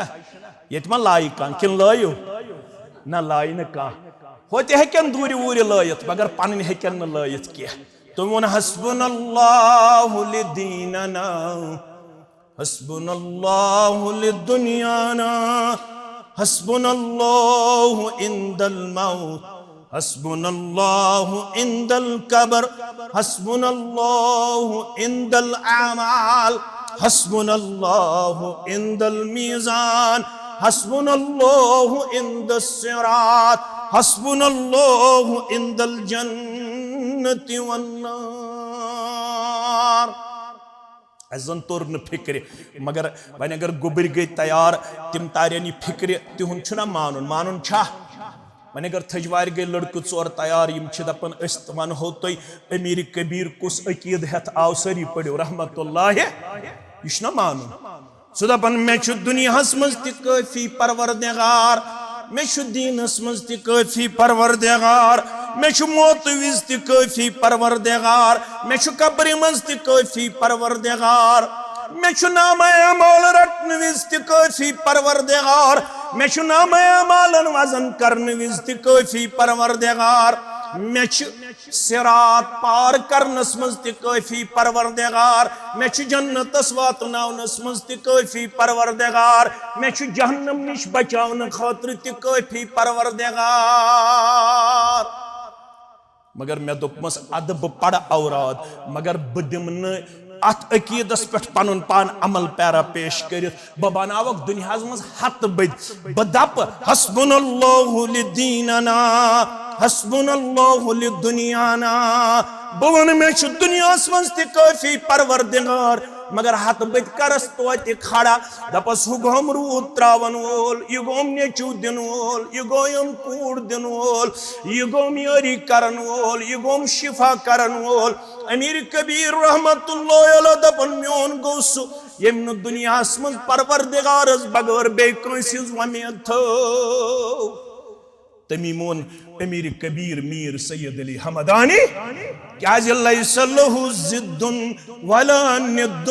ییٚتہِ ما لایہِ کانٛہہ، کِنہٕ لٲیِو؟ نہ، لایہِ نہٕ کانٛہہ۔ ہُہ تہِ ہیٚکن دوٗرِ ووٗرِ لٲیِتھ، مگر پنٕنۍ ہیٚکن نہٕ لٲیِتھ کینٛہہ۔ تٔمۍ ووٚن، "حسبنا اللہ لدیننا، حسبنا الله لدنيانا، حسبنا الله عند الموت، حسبنا الله عند القبر، حسبنا الله عند الأعمال، حسبنا الله عند الميزان، حسبنا الله عند الصراط، حسبنا الله عند الجنة والنار. اسہِ زن توٚر نہٕ فکرِ، مگر وۄنۍ اگر گوٚبٕرۍ گٔے تیار، تِم تارن یہِ فکرِ، تِہُنٛد چھُنہ مانُن، مانُن چھا؟ وۄنۍ اگر تھٔجوارِ گٔے لڑکہٕ ژور تیار، یِم چھِ دپان، أسۍ تہِ ونہو تۄہہِ، امیر کبیر کُس عقیدٕ ہٮ۪تھ آو، سٲری پٔرِو رحمت اللہ، یہِ چھُنہ مانُن۔ سُہ دپان، مےٚ چھُ دُنیاہس منٛز تہِ کٲفی پروردگار، مےٚ چھُ دیٖنس منٛز تہِ کٲفی پروردگار، مےٚ چھُ موتہٕ وِزِ تہِ کٲفی پروردگار، مےٚ چھُ قبرِ منٛز تہِ کٲفی پروردگار، مےٚ چھُ نامہ اعمال رٹنہٕ وِزِ تہِ کٲفی پروردگار، مےٚ چھُ نامہ اعمالن وزن کرنہٕ وِزِ تہِ کٲفی پروردگار، مےٚ چھُ صراط پار کرنس منٛز تہِ کٲفی پروردگار، مےٚ چھُ جنتس واتناونس منٛز تہِ کٲفی پروردگار، مےٚ چھُ جہنم نِش بچاونہٕ خٲطرٕ تہِ کٲفی پروردگار۔ مگر مےٚ دوٚپمس، ادٕ بہٕ پرٕ اوراد، مگر بہٕ دِمہٕ نہٕ اتھ عقیدس پٮ۪ٹھ پنُن پان عمل پیرا پیش کٔرِتھ۔ بہٕ بناوکھ دُنیاہس منٛز ہتہٕ بٔدۍ۔ بہٕ دپہٕ، حسبنا اللہ لدیننا، حسبنا اللہ لدنیانا۔ بہٕ ونہٕ، مےٚ چھُ دُنیاہس منٛز تہِ کٲفی پروردگار، مگر ہتہٕ بٔدۍ کرس توتہِ کھڑا۔ دپس، ہُہ گوٚم روٗد تراون وول، یہِ گوٚم نیٚچو دِنہٕ وول، یہِ گوٚم کوٗر دِنہٕ وول، یہِ گوٚم یٲری کرن وول، یہِ گوٚم شفا کرن وول۔ امیر کبیر رحمت اللہ علیہ دپان، میون گوٚو سُہ، ییٚمۍ نہٕ دُنیاہس منٛز پروردگارس بغٲر بیٚیہِ کٲنٛسہِ ہٕنٛز وۄمید تھٲو۔ تٔمی مون امیر کبیر میر سید علی ہمدانی، کیازِ، لیس لہ ضد ولا ند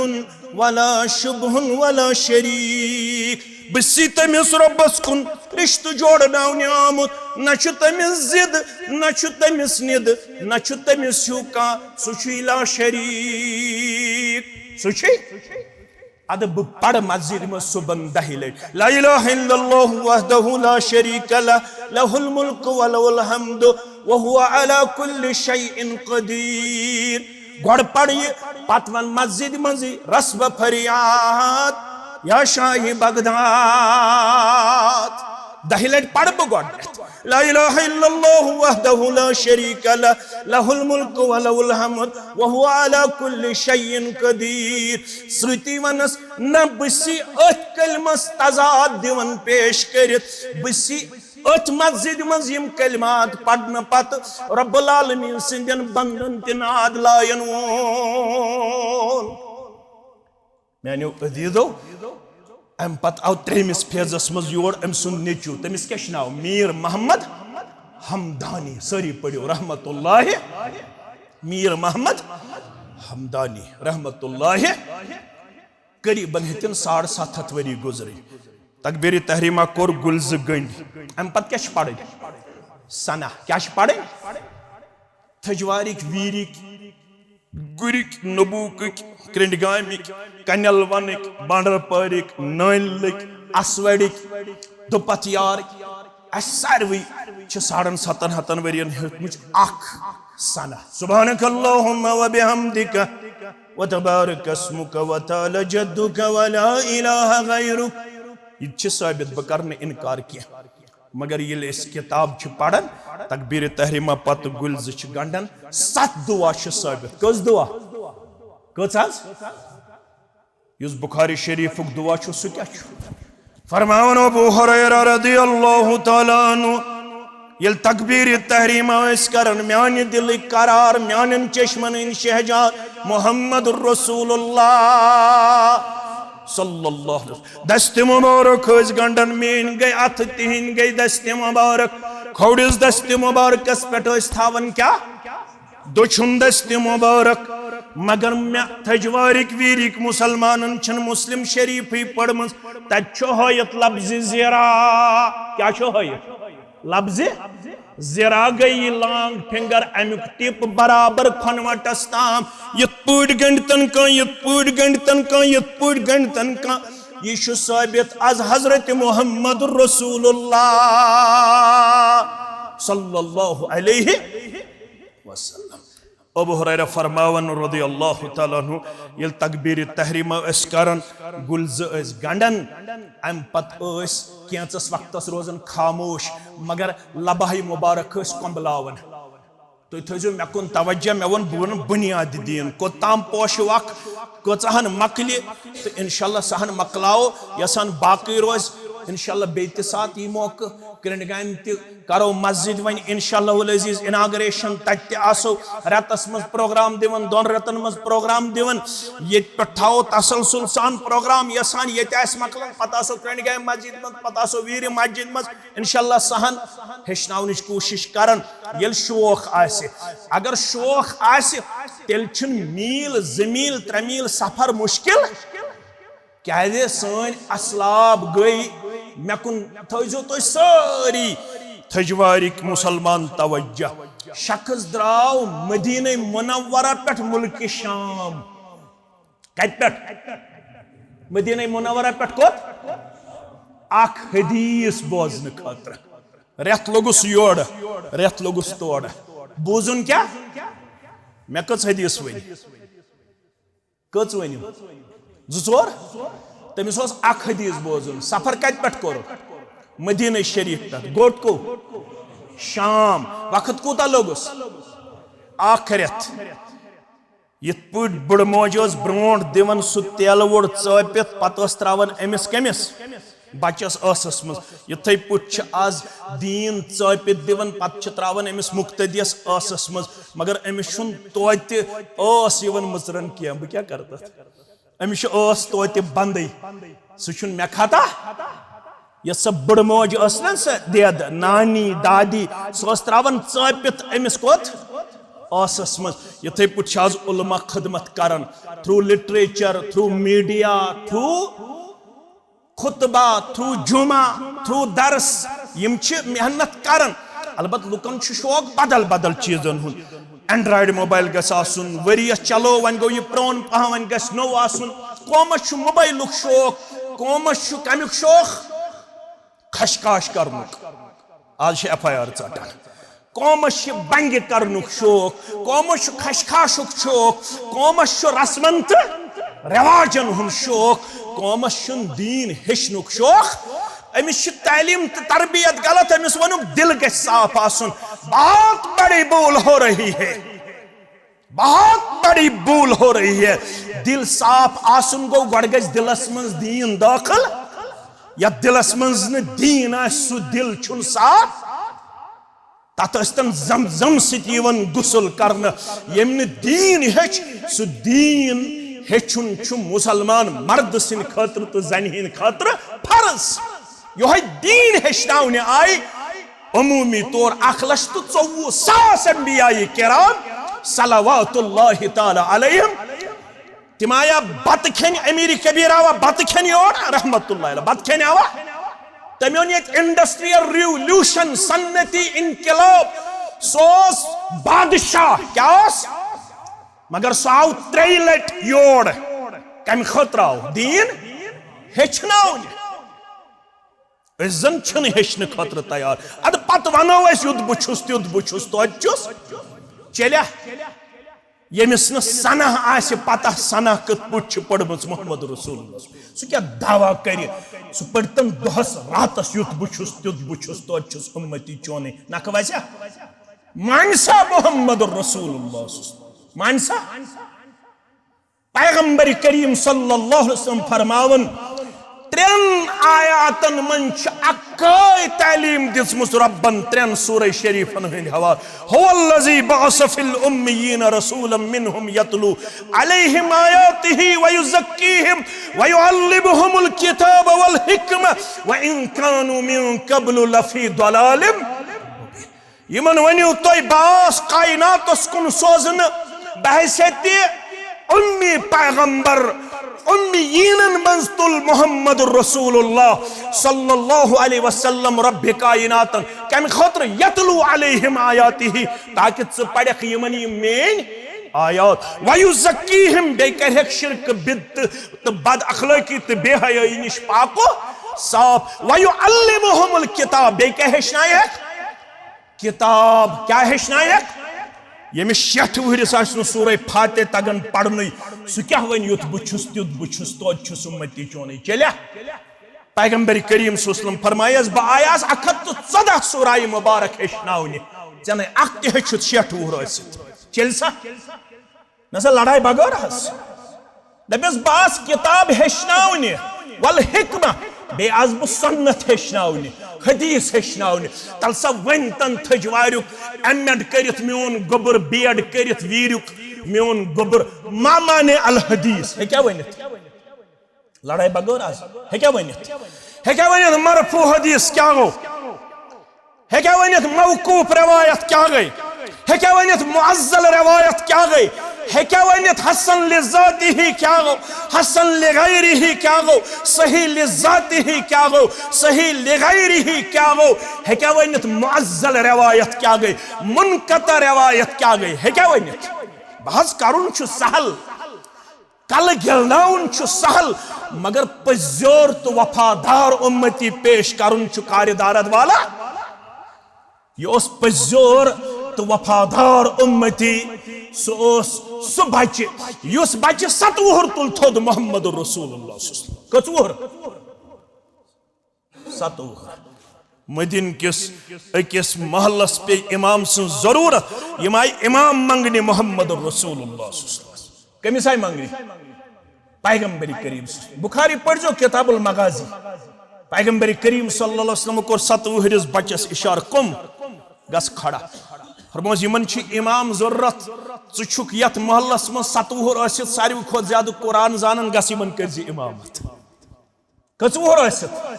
ولا شبہ ولا شریک۔ بہٕ چھُس تٔمِس رۄبس کُن رشتہٕ جوڑناونہِ آمُت، نہ چھُ تٔمِس ضد، نہ چھُ تٔمِس ند، نہ چھُ تٔمِس ہیوٗ کانٛہہ، سُہ چھُے لا شریک، سُہ چھُے۔ ادٕ بہٕ پرٕ مسجد منٛز صبحن دہہِ لٹہِ، لا الہ الا اللہ وحدہ لا شریک لہ، لہ الملک و لہ الحمد و هو علی کل شیء قدیر۔ گۄڈٕ پرٕ یہِ، پتہٕ ون مسجد منٛزٕے رسبہ فریاد، یا شاہ بغداد۔ دہہِ لٹہِ پرٕ بہٕ گۄڈٕنیتھ، لا الہ الا اللہ وحدہ لا شریک لہ، لہ الملک و لہ الحمد و هو علی کل شیء قدیر۔ سۭتی ونس، نہ بہٕ چھُس أتھۍ کلمس تضاد دِوان پیش کٔرِتھ، بہٕ چھُس أتھۍ مسجد منٛز یِم کلمات پرنہٕ پتہٕ رب العالمین سٕنٛدٮ۪ن بندن تہِ ناد لایَن وول۔ میانیو عزیزو، امہِ پتہٕ آو ترٛیٚیمِس فیزس منٛز یور أمۍ سُنٛد نیٚچو، تٔمِس کیٛاہ چھُ ناو؟ میر محمد ہمدانی۔ سٲری پٔرِو رحمت اللہ، میر محمد ہمدانی رحمت اللہ۔ قریباً ہیٚتِن ساڑ ستھ ہتھ ؤری گُزرٕنۍ۔ تکبیرِ تحریمہ کوٚر گُلۍ زٕ گٔنٛڈۍ۔ امہِ پتہٕ کیٛاہ چھِ پرٕنۍ؟ ثنا۔ کیٛاہ چھِ پرٕنۍ؟ تھجوارٕکۍ، ویٖرِکۍ، گُرِکۍ، نبوٗکٕکۍ، کرنٛڈگامٕکۍ، کنٮ۪ل ونٕکۍ، بانڈر پٲرِکۍ، نٲنۍ لٕکۍ، اسوڑٕکۍ، دُپتھ یارٕکۍ، اسہِ ساروٕے چھِ ساڑن ستن ہتن ؤرین ہیوٚتمٕژ اکھ ثنا۔ سبحانک اللہم و بحمدک و تبارک اسمک و تعالی جدک و لا الہ غیرک۔ یہِ تہِ چھِ ثٲبت، بہٕ کرٕ نہٕ انکار کینٛہہ۔ مگر ییٚلہِ أسۍ کِتاب چھِ پران، تکبیرِ تحریمہ پتہٕ گُلۍ زٕ چھِ گنٛڈان، ستھ دُعا چھِ ثٲبت۔ کٔژ دُعا؟ کٔژ حظ؟ یُس بخاری شریفُک دُعا چھُ، سُہ کیٛاہ چھُ؟ فرماوان ابو ہریرہ رضی اللہ تعالیٰ عنہ، ییٚلہِ تکبیرِ تحریمہ ٲسۍ کران، میانہِ دِلٕکۍ قرار، میانٮ۪ن چشمن ہٕنٛدۍ شہجار محمد رسول اللہ صلی اللہ علیہ وسلم۔ دستِ مبارک ٲسۍ گنٛڈان، میٲنۍ گٔے اتھٕ، تِہنٛدۍ گٔے دستِ مبارک۔ کھوڑِس دستِ مبارکس پٮ۪ٹھ ٲسۍ تھاوان کیٛاہ؟ دٔچھُن دستِ مبارک۔ مگر مےٚ تھجوارٕکۍ ویٖرِکۍ مسلمانن چھنہٕ مسلم شریفٕے پٔرمٕژ، تتہِ چھُ ہٲیِتھ لفظِ زِرا۔ کیٛاہ چھُ ہٲیِتھ؟ لفظِ زِرا گٔے یہِ لانگ فِنگر، اَمیُک ٹِپ برابر کھۄنوَٹس تام۔ یِتھ پٲٹھۍ گٔنڈتن کانٛہہ، یِتھ پٲٹھۍ گٔنڈتن کانٛہہ، یِتھ پٲٹھۍ گٔنڈتن کانٛہہ۔ یہِ چھُ ثٲبت از حضرت محمد رسول اللہ صلی اللہ علیہ وسلم۔ ابو ہریرہ فرماوان رضی اللہ تعالیٰ عنہ، ییٚلہِ تکبیر تحریمہ ٲسۍ کران، گُلۍ زٕ ٲسۍ گنڈان، امہِ پتہٕ ٲسۍ کینٛژس وقتس روزان خاموش، مگر لبہٕ مبارک ٲسۍ کۄمبلاوان۔ تُہۍ تھٲیزیو مےٚ کُن توجہ، مےٚ ووٚن بہٕ وَنہٕ بُنیادِ دیٖن کوٚت تام پوشہِ وق کۭژاہن مۄکلہِ، تہٕ انشاءاللہ سۄ ہن مۄکلاوو۔ یۄس ہن باقٕے روزِ، انشاءاللہ بیٚیہِ تہِ ساتہٕ یی موقعہٕ۔ کرنڈ گامہِ تہِ کرو مسجد وۄنۍ انشاءاللہ العزیز inauguration، تتہِ تہِ آسو رٮ۪تس منٛز پروگرام دِوان، دۄن رٮ۪تن منٛز پروگرام دِوان۔ ییٚتہِ پٮ۪ٹھ تھاوو تسلسل سان پروگرام، یۄس ہن ییٚتہِ آسہِ مۄکلان، پتہٕ آسو کرنڈ گامہِ مسجد منٛز، پتہٕ آسو ویٖرِ مسجد منٛز۔ انشاءاللہ سۄ ہن ہیٚچھناونٕچ کوٗشِش کران۔ ییٚلہِ شوق آسہِ، اگر شوق آسہِ، تیٚلہِ چھُنہٕ میٖل، زٕ میٖل، ترٛےٚ میٖل سفر مُشکِل۔ کیازِ سٲنۍ اسلاف گٔے، مےٚ کُن تھٲیزیو تُہۍ سٲری تھجوارٕکۍ مُسلمان توجہ۔ شخص درٛاو مدینہ منورہ پٮ۪ٹھ مُلکہِ شام۔ کتہِ پٮ۪ٹھ؟ مدینہ منورہ پٮ۪ٹھ کوٚت؟ اکھ حدیث بوزنہٕ خٲطرٕ۔ رٮ۪تھ لوٚگُس یورٕ، رٮ۪تھ لوٚگُس تورٕ۔ بوٗزُن کیٛاہ؟ مےٚ کٔژ حدیث ؤنۍ؟ کٔژ ؤنِو؟ زٕ ژور؟ تٔمِس اوس اکھ حدیث بوزُن۔ سفر کتہِ پٮ۪ٹھ کوٚر؟ مدینہ شریف پٮ۪ٹھ۔ گوٚٹ کو؟ شام۔ وقت کوٗتاہ لوٚگُس؟ اکھ رٮ۪تھ۔ یِتھ پٲٹھۍ بٕڑٕ موج ٲس برونٛٹھ دِوان سُہ تیلہٕ وُڑ ژٲپِتھ، پتہٕ ٲس ترٛاوان أمِس کٔمِس؟ بچس ٲسس منٛز۔ یِتھے پٲٹھۍ چھِ از دیٖن ژٲپِتھ دِوان، پتہٕ چھِ ترٛاوان أمِس مُقتدیَس ٲسس منٛز، مگر أمِس چھُنہٕ توتہِ ٲس یِوان مٕژرن کینٛہہ۔ بہٕ کیٛاہ کرٕ تتھ؟ أمِس چھِ ٲس توتہِ بندٕے۔ سُہ چھُنہٕ مےٚ کھتا۔ یۄس سۄ بٕڑٕ موج ٲس نا، سۄ دید، نانی، دادی، سۄ ٲس ترٛاوان ژٲپِتھ أمِس کوٚت؟ ٲسس منٛز۔ یِتھے پٲٹھۍ چھِ از علماء خدمت کران، through literature، through media، through خطبہ، through جمعہ، through درس۔ یِم چھِ محنت کران۔ البتہ لُکن چھُ شوق بدل بدل چیٖزن ہُنٛد۔ Android موبایل گژھِ آسُن، ؤریَس چلو، وۄنۍ گوٚو یہِ پرٛون پہم، وۄنۍ گژھِ نوٚو آسُن۔ قومس چھُ موبایلُک شوق، قومس چھُ کمیُک شوق؟ خشکاش کرنُک۔ از چھِ ایف آی آر ژٹان۔ قومس چھِ بنگہِ کرنُک شوق، قومس چھُ خشکاشُک شوق، قومس چھُ رسمن تہٕ رواجن ہُنٛد شوق، قومس چھُنہٕ دیٖن ہیٚچھنُک شوق۔ أمِس چھِ تعلیٖم تہٕ تربیت غلط، أمِس ووٚنُکھ دِل گژھِ صاف آسُن۔ بہت بڑی بھول ہو رہی ہے، بہت بڑی بھول ہو رہی ہے۔ دِل صاف آسُن گوٚو گۄڈٕ گژھِ دِلس منٛز دیٖن دٲخل۔ یتھ دِلس منٛز نہٕ دیٖن آسہِ، سُہ دِل چھُنہٕ صاف۔ تتھ ٲسۍ تن زم زم سۭتۍ یِوان غسل کرنہٕ۔ ییٚمۍ نہٕ دیٖن ہیٚچھ، سُہ دیٖن ہیٚچھُن چھُ مُسلمان مردٕ سٕنٛدِ خٲطرٕ تہٕ زنہِ ہٕنٛدِ خٲطرٕ فرض۔ یۄہے دیٖن ہیٚچھناونہِ آیہِ عموٗمی طور اکھ لچھ تہٕ ژوٚوُہ ساس انبیاء کرام صلوات اللہ تعالیٰ علیہم۔ تِم آیا بتہٕ کھٮ۪نہِ، امیر کبیر آوا بتہٕ کھٮ۪نہِ یور، رحمت اللہ علیہ، بتہٕ کھٮ۪نہِ آوا؟ تٔمۍ اوٚن ییٚتہِ انڈسٹریل ریولوشن، صنعتی انقلاب۔ سُہ اوس بادشاہ، کیٛاہ اوس؟ مگر سُہ آو ترٛیٚیہِ لٹہِ یور۔ کمہِ خٲطرٕ آو؟ دیٖن ہیٚچھناونہِ۔ أسۍ زن چھِنہٕ ہیٚچھنہٕ خٲطرٕ تیار۔ ادٕ پتہٕ ونو أسۍ، یُتھ بہٕ چھُس، تیُتھ بہٕ چھُس، توتہِ چھُس۔ چلیا؟ ییٚمِس نہٕ سنہ آسہِ پتہ، سنہ کِتھ پٲٹھۍ چھِ پٔرمٕژ محمد رسول اللہ، سُہ کیٛاہ دعویٰ کرِ؟ سُہ پٔرۍتن دۄہس راتس، یُتھ بہٕ چھُس، تیُتھ بہٕ چھُس، توتہِ چھُس اُمتی چونٕے۔ نکھٕ وسیا؟ مانہِ سا محمد رسول اللہ؟ مانہِ سا؟ پیغمبر کریم صلی اللہ علیہ وسلم فرماون، ترٛٮ۪ن آیاتن منٛز چھِ اکٲے تعلیٖم دِژمٕژ رۄبن ترٛٮ۪ن سورہ شریفن ہٕنٛدۍ حوالہٕ۔ هو الذی بعث فی الامیین رسولا منہم یتلو علیہم آیاتہ ویزکیہم ویعلمہم الکتاب والحکمہ وان کانوا من قبل لفی ضلال۔ یِمن ؤنِو تُہۍ، بہٕ آس کائناتس کُن سوزنہٕ بحیثیت امی پیغمبر، امیینن منٛز تُل محمد رسول اللہ صلی اللہ علیہ وسلم رب کائناتن۔ کمہِ خٲطرٕ؟ یتلو علیہم آیاتہ، تاکہ ژٕ پرکھ یِمن یِم میٲنۍ آیات۔ ویزکیہم، بیٚیہِ کرہکھ شرک بدعت تہٕ بد اخلٲقی تہٕ بے حیٲیی نِش پاک و صاف۔ ویعلمہم الکتاب، بیٚیہِ کیٛاہ ہیٚچھنایکھ؟ کتاب۔ کیٛاہ ہیٚچھنایکھ؟ ییٚمِس شیٹھ وُہرِس آسہِ نہٕ سورہ فاتح تگان پرنُے، سُہ کیٛاہ ونہِ یُتھ بہٕ چھُس تیُتھ بہٕ چھُس توتہِ چھُس اُمتی چونُے؟ چلیا؟ پیغمبر کریم صلی اللہ علیہ وسلم فرمایس، بہٕ آیاس اکھ ہتھ تہٕ ژۄدہ سورہ مبارک ہیٚچھناونہِ، ژےٚ نے اکھ تہِ ہیٚچھُتھ شیٹھ وُہُر ٲسِتھ۔ چیٚلہِ سا؟ نہ سا لڑاے بغٲر حظ۔ دپس بہٕ آس کتاب ہیٚچھناونہِ، والحکمہ، بیٚیہِ آس بہٕ سنت ہیٚچھناونہِ، حدیث ہیٚچھناونہِ۔ تل سا ؤنۍ تن تھٔج واریُک ایم ایڈ کٔرِتھ میون گوٚبُر، بی ایڈ کٔرِتھ ویٖریُک میون گوٚبُر، ما مانے الحدیث، ہیٚکیٛاہ ؤنِتھ؟ لڑاے بغٲر آز۔ ہیٚکیٛاہ ؤنِتھ؟ ہیٚکیٛاہ ؤنِتھ مرفوع حدیث کیٛاہ گوٚو؟ ہیٚکیٛاہ ؤنِتھ موقوف روایت کیٛاہ گٔے؟ ہیٚکیٛاہ ؤنِتھ معزل روایت کیٛاہ گٔے؟ ہیٚکیٛاہ ؤنِتھ حسن لذاتی کیٛاہ گوٚو؟ حسن لغیرہ کیٛاہ گوٚو؟ صحیح لذاتی کیٛاہ گوٚو؟ صحیح لغیرہ کیٛاہ گوٚو؟ ہیٚکیٛاہ ؤنِتھ معزل روایت کیٛاہ گٔے؟ منقطع روایت کیٛاہ گٔے؟ ہیٚکیٛاہ ؤنِتھ؟ بہٕ حظ کرُن چھُ سہل۔ کلہٕ گِلناوُن چھُ سہل، مگر پٔزیور تہٕ وفادار اُمتی پیش کرُن چھُ کارِ دارد والا۔ یہِ اوس پٔزیور تہٕ وفادار اُمتی، سُہ اوس سُہ بچہِ، یُس بچہِ ستہٕ وُہُر تُل تھوٚد محمد رسول اللہ صلی اللہ علیہ وسلم۔ کٔژ وُہُر؟ ستہٕ وُہُر۔ مدینہ کِس أکِس محلس پیٚیہِ امام سٕنٛز ضروٗرت۔ یِم آیہِ امام منگنہِ محمد رسول اللہ صلی اللہ علیہ وسلم۔ کٔمِس آیہِ منگنہِ؟ پیغمبر کریم صلی اللہ علیہ وسلم۔ بخاری پٔرۍزیو کتاب المغازی۔ پیغمبر کریم صلی اللہ علیہ وسلم کوٚر ستہٕ وُہرِس بچس اشارٕ، کم گژھ کھڑا۔ فرموس، یِمن چھِ امام ضروٗرت، ژٕ چھُکھ یتھ محلس منٛز ستہٕ وُہُر ٲسِتھ ساروی کھۄتہٕ زیادٕ قرآن زانان، گژھ یِمن کٔرۍ زِ امامت۔ کٔژ وُہُر ٲسِتھ؟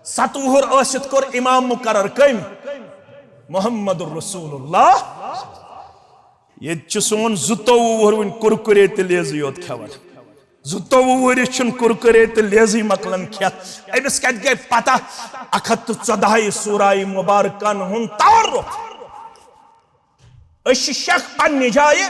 ستہٕ وُہُر ٲسِتھ کوٚر امام مقرر۔ کٔمۍ؟ محمد رسول اللہ۔ ییٚتہِ چھُ سون زٕتووُہ وُہُر وُنہِ کُرکُرے تہٕ لیزٕے یوت کھٮ۪وان۔ زٕتووُہ وُہرِس چھُنہٕ کُرکُرے تہٕ لیزٕے مۄکلان کھٮ۪تھ۔ أمِس کتہِ گٔے پتہ اکھ ہتھ تہٕ ژۄدہے سورہ مبارکن ہُنٛد تعارُف؟ أسۍ چھِ شک پننہِ جایہِ،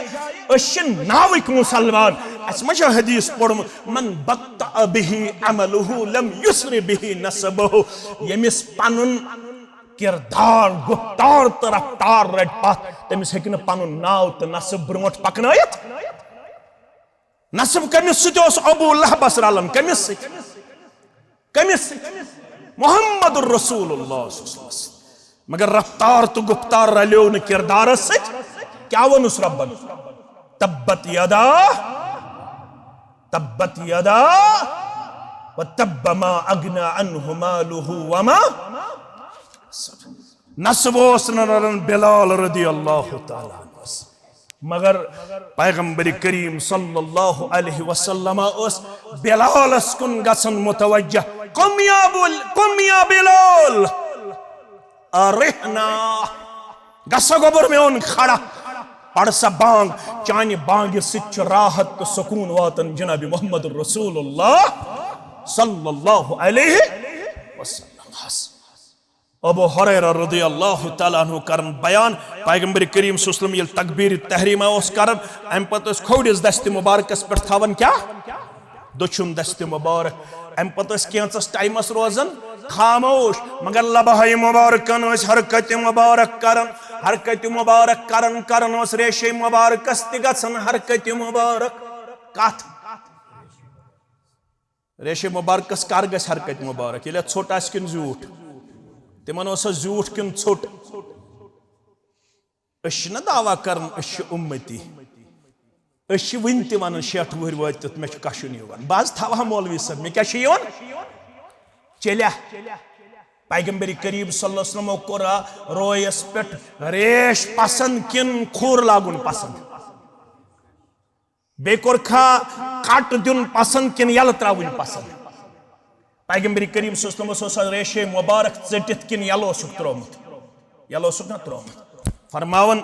أسۍ چھِ ناوٕکۍ مُسلمان۔ اَسہِ ما چھُ حدیث پوٚرمُت، "من بطأ به عمله لم يسر به نسبه"۔ ییٚمِس پنُن کردار، گُفتار تہٕ رفتار رٹہِ پتھ، تٔمِس ہیٚکہِ نہٕ پنُن ناو تہٕ نسب برونٛٹھ پکنٲیِتھ۔ نسب کٔمِس سۭتۍ اوس؟ ابو لہبس رلان۔ کٔمِس سۭتۍ؟ کٔمِس سۭتۍ؟ محمد رسول اللہ صلی اللہ علیہ وسلم۔ مگر رفتار تہٕ گفتار رلیو نہٕ کردارس سۭتۍ۔ کیٛاہ ووٚنُس ربن؟ تبت یدا، تبت یدا و تب ما اغنی عنہ مالہ وما۔ نسب اوس نہٕ رلان بلال رضی اللہ تعالیٰ عنہ۔ مگر پیغمبر کریم صلی اللہ علیہ وسلم اوس بلالس کُن گژھان متوجہ، "قم یا بل-، قم یا بلال، ارحنا، گژھ سا گوٚبُر میون کھڑا، پَر سا بانگ، چانہِ بانگہِ سۭتۍ چھُ راحت تہٕ سکوٗن واتان جناب محمد رسول اللہ صلی اللہ علیہ وسلم"۔ ابو ہریرہ رضی اللہ تعالیٰ عنہ کرن بیان، پیغمبر کریم صلی اللہ علیہ وسلم ییٚلہِ تکبیر تحریمہ اوس کران، امہِ پتہٕ ٲسۍ کھوورِس دستِ مبارکس پٮ۪ٹھ تھاوان کیٛاہ؟ دٔچھُن دستِ مبارک۔ امہِ پتہٕ ٲسۍ کینٛژس ٹایمس روزان خاموش، مگر لبہٕ مبارکن ٲسۍ حرکتِ مبارک کران۔ حرکتِ مبارک کران کران اوس ریشے مبارکس تہِ گژھان حرکتِ مبارک۔ کتھ؟ ریشے مبارکس کر گژھِ حرکتِ مبارک؟ ییٚلہِ اتھ ژھوٚٹ آسہِ کِنہٕ زیوٗٹھ؟ تِمن اوسا زیوٗٹھ کِنہٕ ژھوٚٹ؟ أسۍ چھِنہ دعویٰ کران أسۍ چھِ اُمتی، أسۍ چھِ وٕنہِ تہِ ونان شیٹھ وُہٕرۍ وٲتِتھ مےٚ چھُ کشُن یِوان۔ بہٕ حظ تھاوہا مولوی صٲب، مےٚ کیٛاہ چھُ یِوان؟ چیٚلیا؟ پیغمبر کریم صلی اللہ علیہ وسلمو کوٚرا رویس پٮ۪ٹھ ریش پسند کِنہٕ کھوٗر لاگُن پسند؟ بیٚیہِ کوٚرکھا کٹ دیُن پسند کِنہٕ یلہٕ ترٛاوٕنۍ پسند؟ پیغمبر کریم صلی اللہ علیہ وسلمس اوس ریشے مبارک ژٔٹِتھ کِنہٕ یلہٕ اوسُکھ ترٛوومُت؟ یلہٕ اوسُکھ نا ترٛوومُت۔ فرماوان،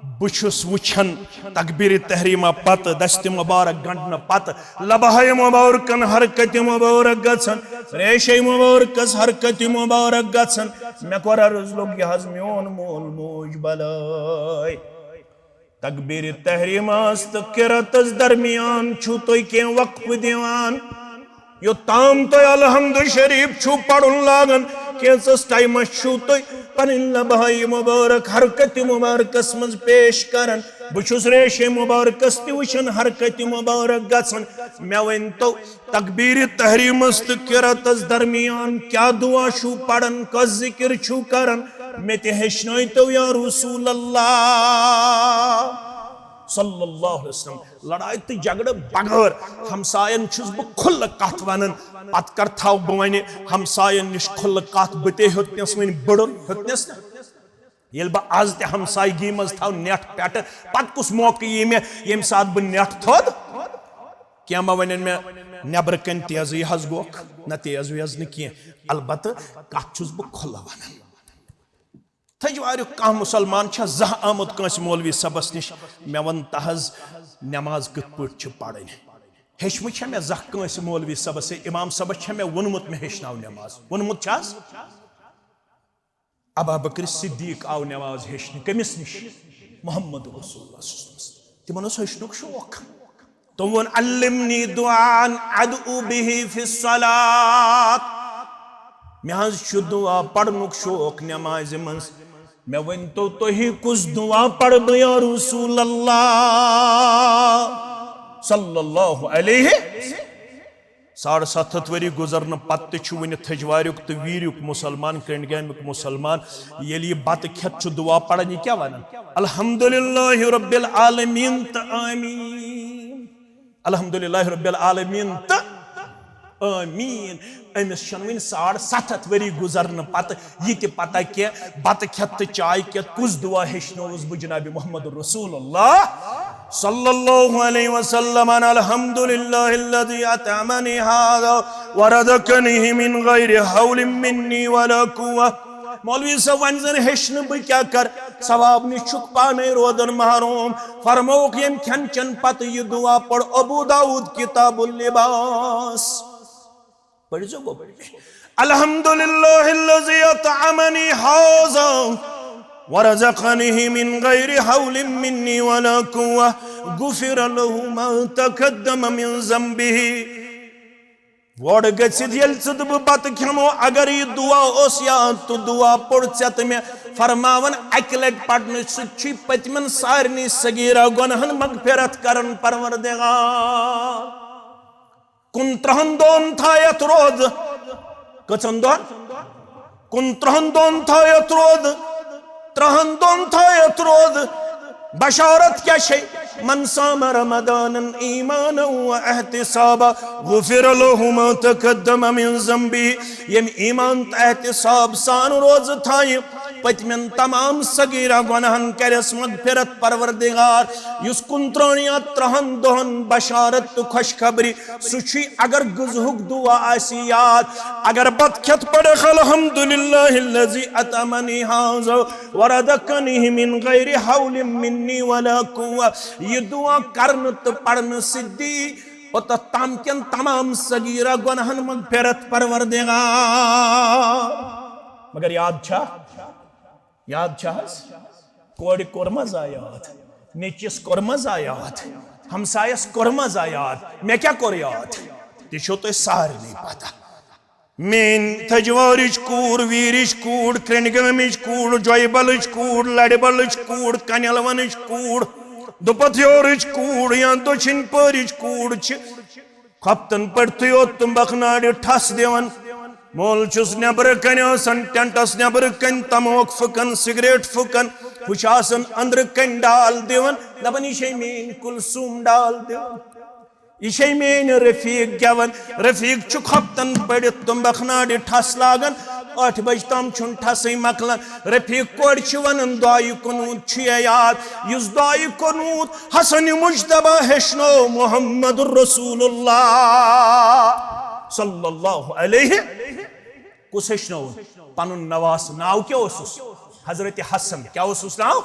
بہٕ چھُس وٕچھان تکبیٖرِ تحریٖمہ پتہٕ، دستِ مبارک گنڈنہٕ پتہٕ، لبہٕ مبارکن حرکتِ مبارک گژھان، ریشے مبارکس حرکتِ مبارک گژھان۔ مےٚ کوٚر عرض، لوٚگ یہِ حظ میون مول موج بلٲے۔ تکبیٖرِ تحریٖمس تہٕ قراتس درمیان چھُو تُہۍ کینٛہہ وقفہٕ دِوان؟ یوٚتام تُہۍ الحمد شریف چھُو پرُن لاگان، کینٛژس ٹایمس چھُو تُہۍ پنٕنۍ لبہٕ مبارک حرکتِ مبارکس منٛز پیش کران۔ بہٕ چھُس ریشے مبارکس تہِ وٕچھان حرکتِ مبارک گژھان۔ مےٚ ؤنۍ تو، تکبیٖرِ تحریٖمس تہٕ قراتس درمیان کیٛاہ دعا چھُو پران، کۄس ذکر چھُو کران؟ مےٚ تہِ ہیٚچھنٲیتو یا رسول اللہ صلی اللہ علیہ وسلم۔ لڑایہِ تہٕ جھگڑٕ بغٲر ہمساین چھُس بہٕ کھُلہٕ کتھ ونان۔ پتہٕ کر تھاو بہٕ وۄنۍ ہمساین نِش کھُلہٕ کتھ؟ بہٕ تہِ ہیوٚتنس وۄنۍ بٕڑُن، ہیوٚتنس نا۔ ییٚلہِ بہٕ از تہِ ہمسایگی منٛز تھاو نیٹھ پٮ۪ٹھٕ، پتہٕ کُس موقعہٕ یی مےٚ ییٚمہِ ساتہٕ بہٕ نیٹھ تھوٚد؟ کینٛہہ ما ونن مےٚ، "نٮ۪برٕ کنۍ تیزٕے حظ گوکھ"؟ نہ، تیز ویز نہٕ کینٛہہ، البتہٕ کتھ چھُس بہٕ کھُلہٕ ونان۔ تھٔج واریُک کانٛہہ مُسلمان چھا زانٛہہ آمُت کٲنٛسہِ مولوی صٲبس نِش، "مےٚ وَن تہٕ حظ، نٮ۪ماز کِتھ پٲٹھۍ چھِ پرٕنۍ؟" ہیٚچھمٕژ چھا مےٚ زانٛہہ کٲنٛسہِ مولوی صٲبس، ہے امام صٲبس چھا مےٚ ووٚنمُت مےٚ ہیٚچھناو نٮ۪ماز؟ ووٚنمُت چھا حظ؟ ابا بکر صدیق آو نٮ۪ماز ہیٚچھنہِ۔ کٔمِس نِش؟ محمد رسول اللہ صلی اللہ علیہ وسلم۔ تِمن اوس ہیٚچھنُک شوق۔ تِم ووٚن، "علمنی دعاء ادعو بہ فی الصلاۃ۔" مےٚ حظ چھُ دعا پرنُک شوق نٮ۪مازِ منٛز۔ مےٚ ؤنۍ تو، تُہی کُس دعا پرٕ بہٕ یا رسول اللہ صلی اللہ علیہ؟ ساڑ ستھ ہتھ ؤری گُزرنہٕ پتہٕ تہِ چھُ وُنہِ تھٔج واریُک تہٕ ویٖریُک مُسلمان، کرٛنٛڈ گامیُک مُسلمان، ییٚلہِ یہِ بتہٕ کھٮ۪تھ چھُ دعا پران، یہِ کیٛاہ ونان؟ الحمدللہ رب العالمین تہٕ آمین۔ الحمدللہ رب العالمین تہٕ آمین۔ أمِس چھَنہٕ وُنہِ ساڑ ستھ ہتھ ؤری گُزرنہٕ پتہٕ یہِ تہِ پتہ کینٛہہ، بتہٕ کھٮ۪تھ تہٕ چاے کھٮ۪تھ کُس دعا ہیٚچھنووُس بہٕ جناب محمد رسول اللہ صلی اللہ علیہ وسلم؟ الحمد للہ الذی اطعمنی ھذا ورزقنی من غیر حول منی ولا قوة۔ مولوی صٲب، وۄنۍ زن ہیٚچھ نہٕ بہٕ کیٛاہ کر، ثواب نِش چھُکھ پانے روزان محروم۔ فرمووُکھ، ییٚمہِ کھٮ۪ن چٮ۪ن پتہٕ یہِ دعا پوٚر، ابو داؤد، کتاب اللباس۔ پٔرۍزیو گۄبٲرۍ۔ الحمد للہ الذی اطعمنی ھذا ورزقنی من غیر حول منی ولا قوة، غفر لہ ما تقدم من ذنبہ۔ وۄڑ گٔژھِتھ ییٚلہِ ژٕ تہٕ بہٕ بتہٕ کھٮ۪مو، اگر یہِ دعا اوس یاد تہٕ دعا پوٚر ژےٚ تہٕ مےٚ، فرماوان اکہِ لٹہِ پرنہٕ سۭتۍ چھُے پٔتمٮ۪ن سارنٕے صغیرہ گۄناہن مغفرت کران پروردگار۔ کُنترٕہن دۄہن تھایتھ روزٕ۔ کٔژن دۄہن؟ کُنترٕہن دۄہن تھایتھ روزٕ۔ ترٕہن دۄہن تھایتھ روزٕ۔ بشارت کیٛاہ چھے؟ من صام رمضان ایمانا و احتسابا غفر لہ ما تقدم من ذنبہ۔ ییٚمۍ ایمان تہٕ احتساب سان روزٕ تھایہِ، پٔتمٮ۪ن تمام صغیرہ گۄناہن کرٮ۪س مغفرت پروردگار۔ یُس کُنترٕہن یا ترٕہن دۄہن بشارت تہٕ خوشخبری، سُہ چھُے اگر غذہُک دعا آسہِ یاد، اگر بتہٕ کھٮ۪تھ پرکھ الحمد للہ الذی اطعمنی ھذا ورزقنی من غیر حول منی ولا قوة، یہِ دعا کرنہٕ تہٕ پرنہٕ سۭتۍ دی اوٚتتھ تام کٮ۪ن تمام صغیرہ گۄناہن مغفرت پروردگار۔ مگر یاد چھا؟ یاد چھا حظ؟ کورِ کوٚر مزا یاد، نیٚچِس کوٚر مزا یاد، ہمسایس کوٚر مزا یاد، مےٚ کیٛاہ کوٚر یاد؟ تہِ چھو تۄہہِ سارنٕے پتہ۔ میٲنۍ تھجوارٕچ کوٗر، ویٖرِچ کوٗر، کرٛنٛڈگٲمِچ کوٗر، جۄیہِ بلٕچ کوٗر، لرِ بلٕچ کوٗر، کنٮ۪لونٕچ کوٗر، دُپتھ یورٕچ کوٗر یا دٔچھِنۍ پٲرِچ کوٗر چھِ خۄفتن پٮ۪ٹھ تُہۍ یوت تُمبکھ نارِ ٹھس دِوان۔ مول چھُس نٮ۪برٕ کنہِ آسان ٹینٹس نٮ۪برٕ کنہِ تموک پھُکان، سگریٹ پھُکان، ہُہ چھُ آسان أنٛدرٕ کنہِ ڈال دِوان، دپان، "یہِ چھے میٲنۍ کلثوم ڈال دِوان۔" یہِ چھے میٲنۍ رفیق گٮ۪وان۔ رفیق چھُ خۄفتن پٔرِتھ تُمبکھ نارِ ٹھس لاگان، ٲٹھِ بجہِ تام چھُنہٕ ٹھسٕے مۄکلان۔ رفیق کورِ چھِ ونان، دعایہِ قنوت چھُ یاد، یُس دعایہِ قنوت حسن مجتبیٰ ہیٚچھنو محمد رسول اللہ صلی اللہ علیہ۔ کُس ہیٚچھنووُن؟ پنُن نواس۔ ناو کیٛاہ اوسُس؟ حضرت حسن۔ کیٛاہ اوسُس ناو؟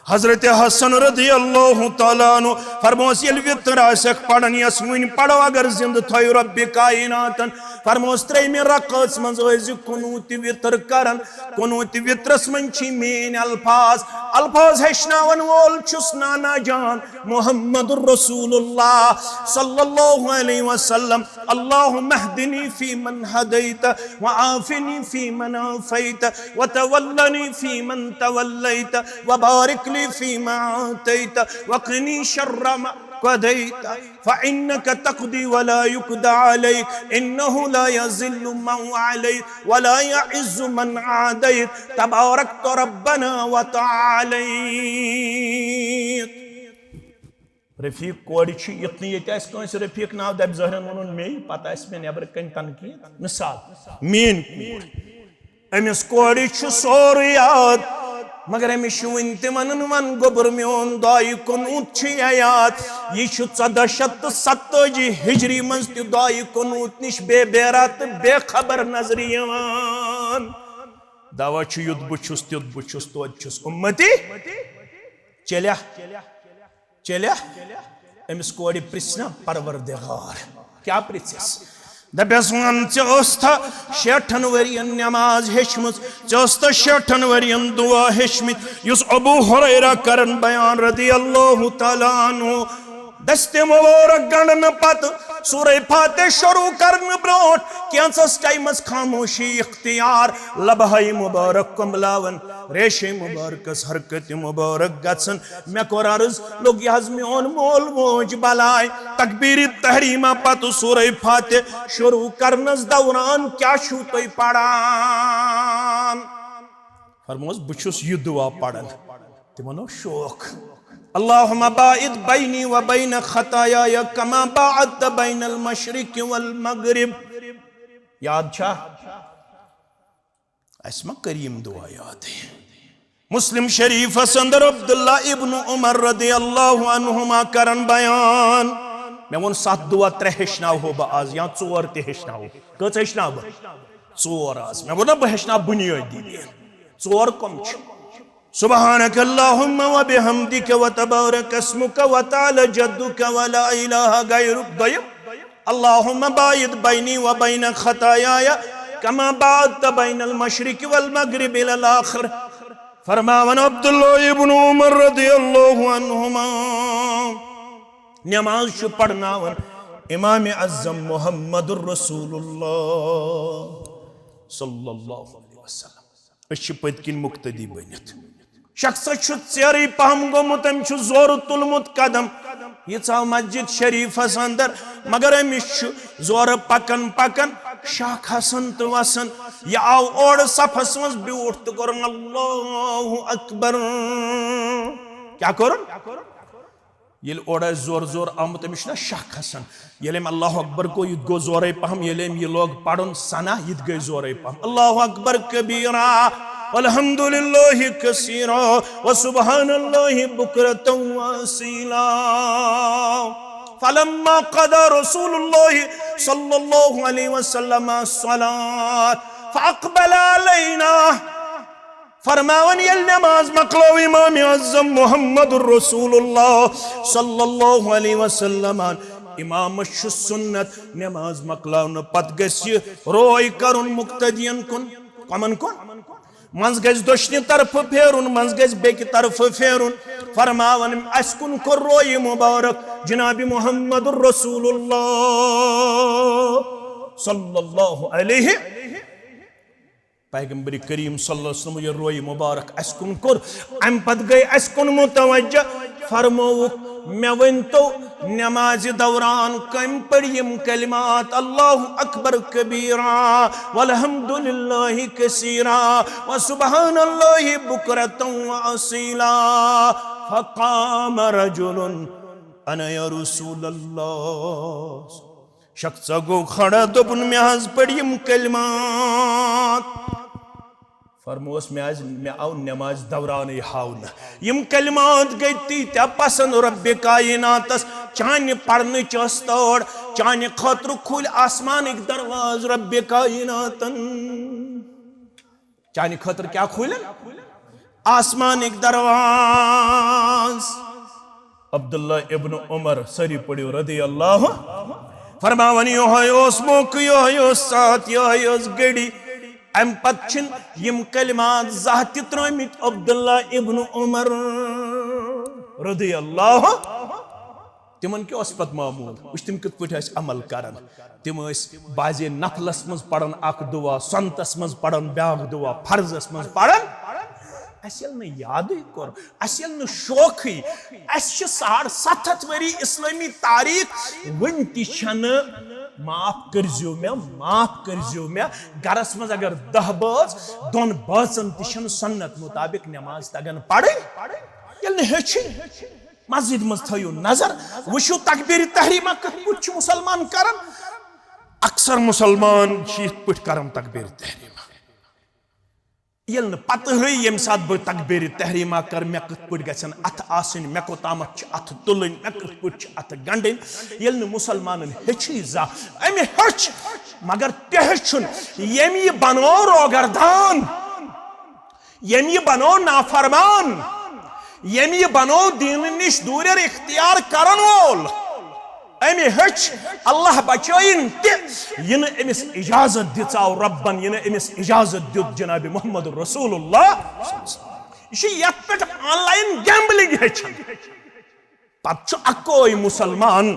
حضرت حسن رضی اللہ تعالیٰ عنہ فرموس، ییٚلہِ وِتر آسٮ۪کھ پران، یۄس وُنہِ پرو اگر زندٕ تھٲیِو رۄبِ کائناتن، فرموس، ترٛیٚیمہِ رکعژ منٛز ٲسۍ زِ قنوٗتِ وِتر کران۔ قنوٗتِ وِترس منٛز چھِ میٲنۍ الفاظ۔ الفاظ ہیٚچھناون وول چھُس نانا جان محمد رسول اللہ صلی اللہ علیہ وسلم۔ اللهم اهدني فيمن هديت، وعافني فيمن عافيت، وتولني فيمن توليت، وبارك لي فيما أعطيت، وقني شر ما قضيت، فإنك تقضي ولا يقضى عليك، إنه لا يذل من واليت، ولا يعز من عاديت، تباركت ربنا وتعاليت۔ رفیق کورِ چھِ، یُتھ نہٕ ییٚتہِ آسہِ کٲنٛسہِ رفیق ناو، دَپہِ ظٲہرَن ووٚنُن مے، پَتہٕ آسہِ مےٚ نٮ۪برٕ کَنہِ تنقیٖد۔ مثال، میٛٲنۍ کوٗر، أمِس کورِ چھُ سورُے یاد، مگر أمِس چھُ وُنہِ تہِ وَنان، وَن گوٚبُر میون، دعایہِ قنوٗت چھُ یا یاد۔ یہِ چھُ ژۄداہ شیٚتھ تہٕ ستٲجی ہجری منٛز تہِ دعایہِ قنوٗت نِش بے بیرا تہٕ بے خبر نظرِ یِوان۔ دعویٰ چھُ، یُتھ بہٕ چھُس، تیُتھ بہٕ چھُس، توتہِ چھُس اُمتی۔ چیلیا، چیلیا، أمِس کورِ پرٛژھنا پروردگار۔ کیٛاہ پرٛژھٮ۪س؟ دَپٮ۪س، وَن، ژےٚ ٲستا شیٹھن ؤرین نٮ۪ماز ہیٚچھمٕژ؟ ژےٚ ٲستا شیٹھن ؤرین دُعا ہیٚچھمٕتۍ، یُس ابو ہریرہ کرن بیان رضی اللہ تعالیٰ عنہ؟ دستِ مبارک گنڈنہٕ پتہٕ سورہ فاتح شروع کرنہٕ برونٹھ کینژس ٹایمس خاموشی اختیار، لبہٕ ہائے مبارک کُمبلاون، ریشے مبارکس حرکتِ مبارک گژھن۔ مےٚ کوٚر عرض، لوٚگ یہِ حظ میون مول موج بلاے۔ تکبیرِ تحریمہ پتہٕ سورہ فاتح شروع کرنس دوران کیٛاہ چھِو تُہۍ پران؟ فرموس، بہٕ چھُس یہِ دُعا پران۔ تِمن اوس شوق۔ اللهم باعد بيني وبين خطاياي كما باعدت بين المشرق والمغرب۔ یاد چھا؟ اسہِ ما کٔر یِم دُعا یاد؟ مسلم شریفس اندر عبداللہ ابن عمر رضی اللہ عنہما کرن بیان۔ مےٚ ووٚن ستھ دُعا، ترٛےٚ ہیٚچھناوہو بہٕ آز یا ژور تہِ ہیٚچھناوہو۔ کٔژ ہیٚچھناو بہٕ؟ ژور آز۔ مےٚ ووٚن نا بہٕ ہیٚچھناو بُنیٲدی دین۔ ژور کم چھِ؟ سبحانك اللهم وبحمدك وتبارك اسمك وتعالى جدك ولا إله غيرك۔ دوٚیِم، اللهم باعد بيني وبين خطاياي كما باعدت بين المشرق والمغرب إلى الآخر۔ فرماوان عبداللہ ابن عمر رضی اللہ عنہما، نماز چھُ پرناوان امام اعظم محمد رسول اللہ صلی اللہ علیہ وسلم۔ أسۍ چھِ پٔتۍ کِنۍ مقتدی بٔنِتھ۔ شخصس چھُ ژیرٕے پہم گوٚمُت، أمۍ چھُ زورٕ تُلمُت قدم۔ یہِ ژاو مسجد شریفس اندر، مگر أمِس چھُ زورٕ پکان پکان شاہ کھسان تہٕ وسان۔ یہِ آو اورٕ صفس منٛز بیوٗٹھ تہٕ کوٚرُن اللہ اکبر۔ کیٛاہ کوٚرُن؟ ییٚلہِ اورٕ آسہِ زورٕ زورٕ آمُت، أمِس چھُنہ شاہ کھسان۔ ییٚلہِ أمۍ اللہ اکبر گوٚو، یہِ تہِ گوٚو زورَے پہم۔ ییٚلہِ أمۍ یہِ لوگ پرُن ثنا، یہِ تہِ گٔے زورَے پہم۔ اللہ اکبر کبیرا، والحمد للہ کثیرا، وسبحان اللہ بکرة واصیلا۔ فلما قضى رسول الله صلى الله عليه وسلم الصلاة فأقبل علينا۔ فرماوان، ییٚلہِ نماز مۄکلٲو امام اعظم محمد رسول اللہ صلی اللہ علیہ وسلمن، امامس چھُ سنت نماز مۄکلاونہٕ پتہٕ گژھِ روے کرُن مقتدین کُن۔ کمن کُن؟ منٛز گژھِ دٔچھنہِ طرفہٕ پھیرُن، منٛز گژھِ بیٚکہِ طرفہٕ پھیرُن۔ فرماوان، اسہِ کُن کوٚر روے مبارک جناب محمد رسول اللہ صلی اللہ علیہ۔ پیغمبر کریم صلی اللہ علیہ وسلم یہِ روے مبارک اسہِ کُن کوٚر، امہِ پتہٕ گٔے اسہِ کُن متوجہ۔ فرمووُکھ، مےٚ ؤنۍ تو، نمازِ دوران کٔمۍ پٔرۍ یِم کلمات، اللہ اکبر کبیرا، والحمد للہ کثیرا، وسبحان اللہ بکرة واصیلا؟ فقام رجل، انا یا رسول اللہ۔ شخصا گوٚو کھڑا، دوٚپُن، مےٚ حظ پٔرۍ یِم کلمات۔ فرموس، مےٚ حظ، مےٚ آو نماز دورانٕے ہاونہٕ۔ یِم کلمات گٔے تیٖتیٛاہ پسند رۄبِ کایناتس، چانہِ پرنٕچ ٲس تٲڑ، چانہِ خٲطرٕ کھوٗلۍ آسمانٕکۍ دروازٕ رۄبِ کایناتن۔ چانہِ خٲطرٕ کیٛاہ کھوٗلن؟ آسمانٕکۍ درواز۔ عبداللہ ابن عمر، سٲری پٔرِو، رضی اللہ، فرماوان، یِہوٚے اوس موقعہٕ، یِہوٚے اوس ساتھ، یِہوٚے ٲس گھڑی۔ اَمہِ پتہٕ چھِنہٕ یِم کلمات زانٛہہ تہِ ترٛٲومٕتۍ عبداللہ ابن عمر، رضی اللہ۔ تِمن کیٛاہ اوس پتہٕ معموٗل؟ وٕچھ، تِم کِتھ پٲٹھۍ ٲسۍ عمل کران۔ تِم ٲسۍ بعضے نفلس منٛز پران اکھ دُعا، سُنتس منٛز پران بیٛاکھ دُعا، فرضس منٛز پران۔ اَسہِ ییٚلہِ نہٕ یادٕے کوٚر، اَسہِ ییٚلہِ نہٕ شوقٕے، اَسہِ چھِ ساڑ ستھ ہتھ ؤری اسلٲمی تاریخ، وٕنہِ تہِ چھَنہٕ، معاف کٔرۍزیو مےٚ، معاف کٔرۍزیو مےٚ، گرس منٛز اگر دَہ بٲژ، دۄن بٲژن تہِ چھَنہٕ سُنت مُطابق نٮ۪ماز تگان پرٕنۍ۔ ییٚلہِ نہٕ ہیٚچھٕے، مسجد منٛز تھٲیِو نظر، وٕچھِو تکبیرِ تحریمہ کِتھ پٲٹھۍ چھِ مُسلمان کران۔ اکثر مُسلمان چھِ یِتھ پٲٹھۍ کران تکبیرِ تحریمہ۔ ییٚلہِ نہٕ پتہٕ ہٕے، ییٚمہِ ساتہٕ بہٕ تکبیرِ تحریمہ کر، مےٚ کِتھ پٲٹھۍ گژھن اتھٕ آسٕنۍ، مےٚ کوٚتامتھ چھِ اتھٕ تُلٕنۍ، مےٚ کِتھ پٲٹھۍ چھِ اتھٕ گنڈٕنۍ، ییٚلہِ نہٕ مُسلمانن ہیٚچھٕے زانٛہہ، أمۍ ہیوٚچھ، مگر تہِ ہیٚچھُن، ییٚمۍ یہِ بنوو روگردان۔ ییٚمۍ یہِ بنوو نافرمان، ییٚمۍ یہِ بنوو دیٖنہٕ نِش دوٗرٮ۪ر اختیار کرن وول، أمۍ ہیٚچھ، اللہ بچٲیِن تہِ، یہِ نہٕ أمِس اجازت دِژاو رۄبن، یہِ نہٕ أمِس اجازت دیُت جناب محمد رسول اللہ۔ یہِ چھُ یتھ پٮ۪ٹھ آن لاین گیمبلنگ ہیٚچھان۔ پتہٕ چھُ اکوے مُسلمان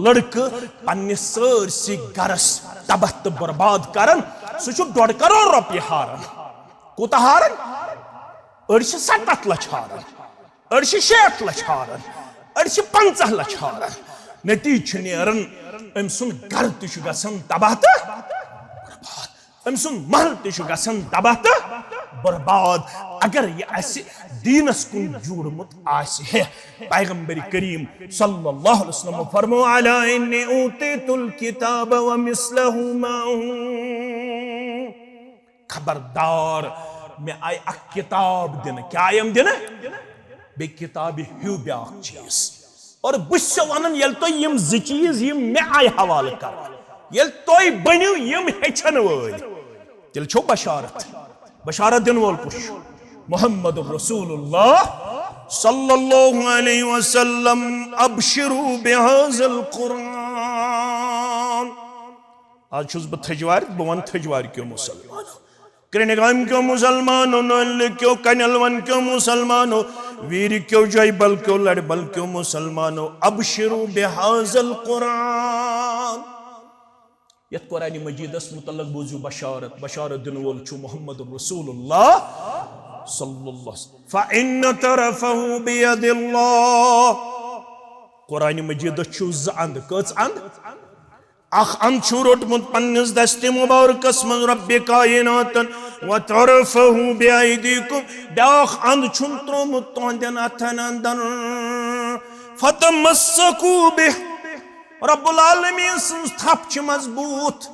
لڑکہٕ پننِس سٲرسٕے گرس تباہ تہٕ برباد کران۔ سُہ چھُ ڈۄڈ کرور رۄپیہِ ہاران۔ کوٗتاہ ہاران؟ أڑۍ چھِ ستتھ لچھ ہاران، أڑۍ چھِ شیٹھ لچھ ہاران، أڑۍ چھِ پنژاہ لچھ ہاران۔ نتیجہٕ چھُ نیران، أمۍ سُنٛد گرٕ تہِ چھُ گژھان تباہ تہٕ برباد۔ أمۍ سُنٛد محل تہِ چھُ گژھان تباہ تہٕ برباد۔ اگر یہِ اَسہِ دیٖنَس کُن جوٗڑمُت آسہِ ہے، پیغمبر کریم صلی اللہ علیہ وسلم فرمو، "الا انی اوتیت الکتاب ومثلہ معہ۔" خبردار، مےٚ آیہِ اکھ کتاب دِنہٕ۔ کیٛاہ آیم دِنہٕ؟ بیٚیہِ کتابہِ ہیوٗ بیٛاکھ چیٖز۔ اور بہٕ چھُسو ونان، ییٚلہِ تُہۍ یِم زٕ چیٖز یِم مےٚ آیہِ حوالہٕ کرنہٕ، ییٚلہِ تُہۍ بٔنِو یِم ہیٚچھن وٲلۍ، تیٚلہِ چھو بشارت۔ بشارت دِنہٕ وول کُس چھُ؟ محمد رسول اللہ صلی اللہ علیہ وسلم۔ ابشروا بهذا القرآن۔ آز چھُس بہٕ تھجوارِ، بہٕ وَنہٕ تھجوارِ کیو مُسلمانو، کرٛنہِ گامہِ کیو مُسلمانو، نٲلہِ کیو، کنٮ۪لون کیو مُسلمانو، ویٖرِ کیو، جایہِ بل کیو، لڑِ بل کیو مُسلمانو، ابشروا بهذا القرآن۔ یتھ قرآن مجیدس متعلق بوٗزِو بشارت، بشارت دِنہٕ وول چھُ محمد رسول اللہ صلی اللہ علیہ وسلم۔ فإن طرفه بيد الله۔ قرآن مجیدس چھُ زٕ اندٕ۔ کٔژ اندٕ؟ اکھ اند چھُ روٚٹمُت پننِس دستِ مبارکس منٛز رب کائناتن، وطرفه بأيديكم، بیٛاکھ اند چھُن تروومُت تُہنٛدٮ۪ن اتھن اندر۔ فتمسكوا به، رب العالمین سٕنٛز تھپھ چھِ مضبوٗط،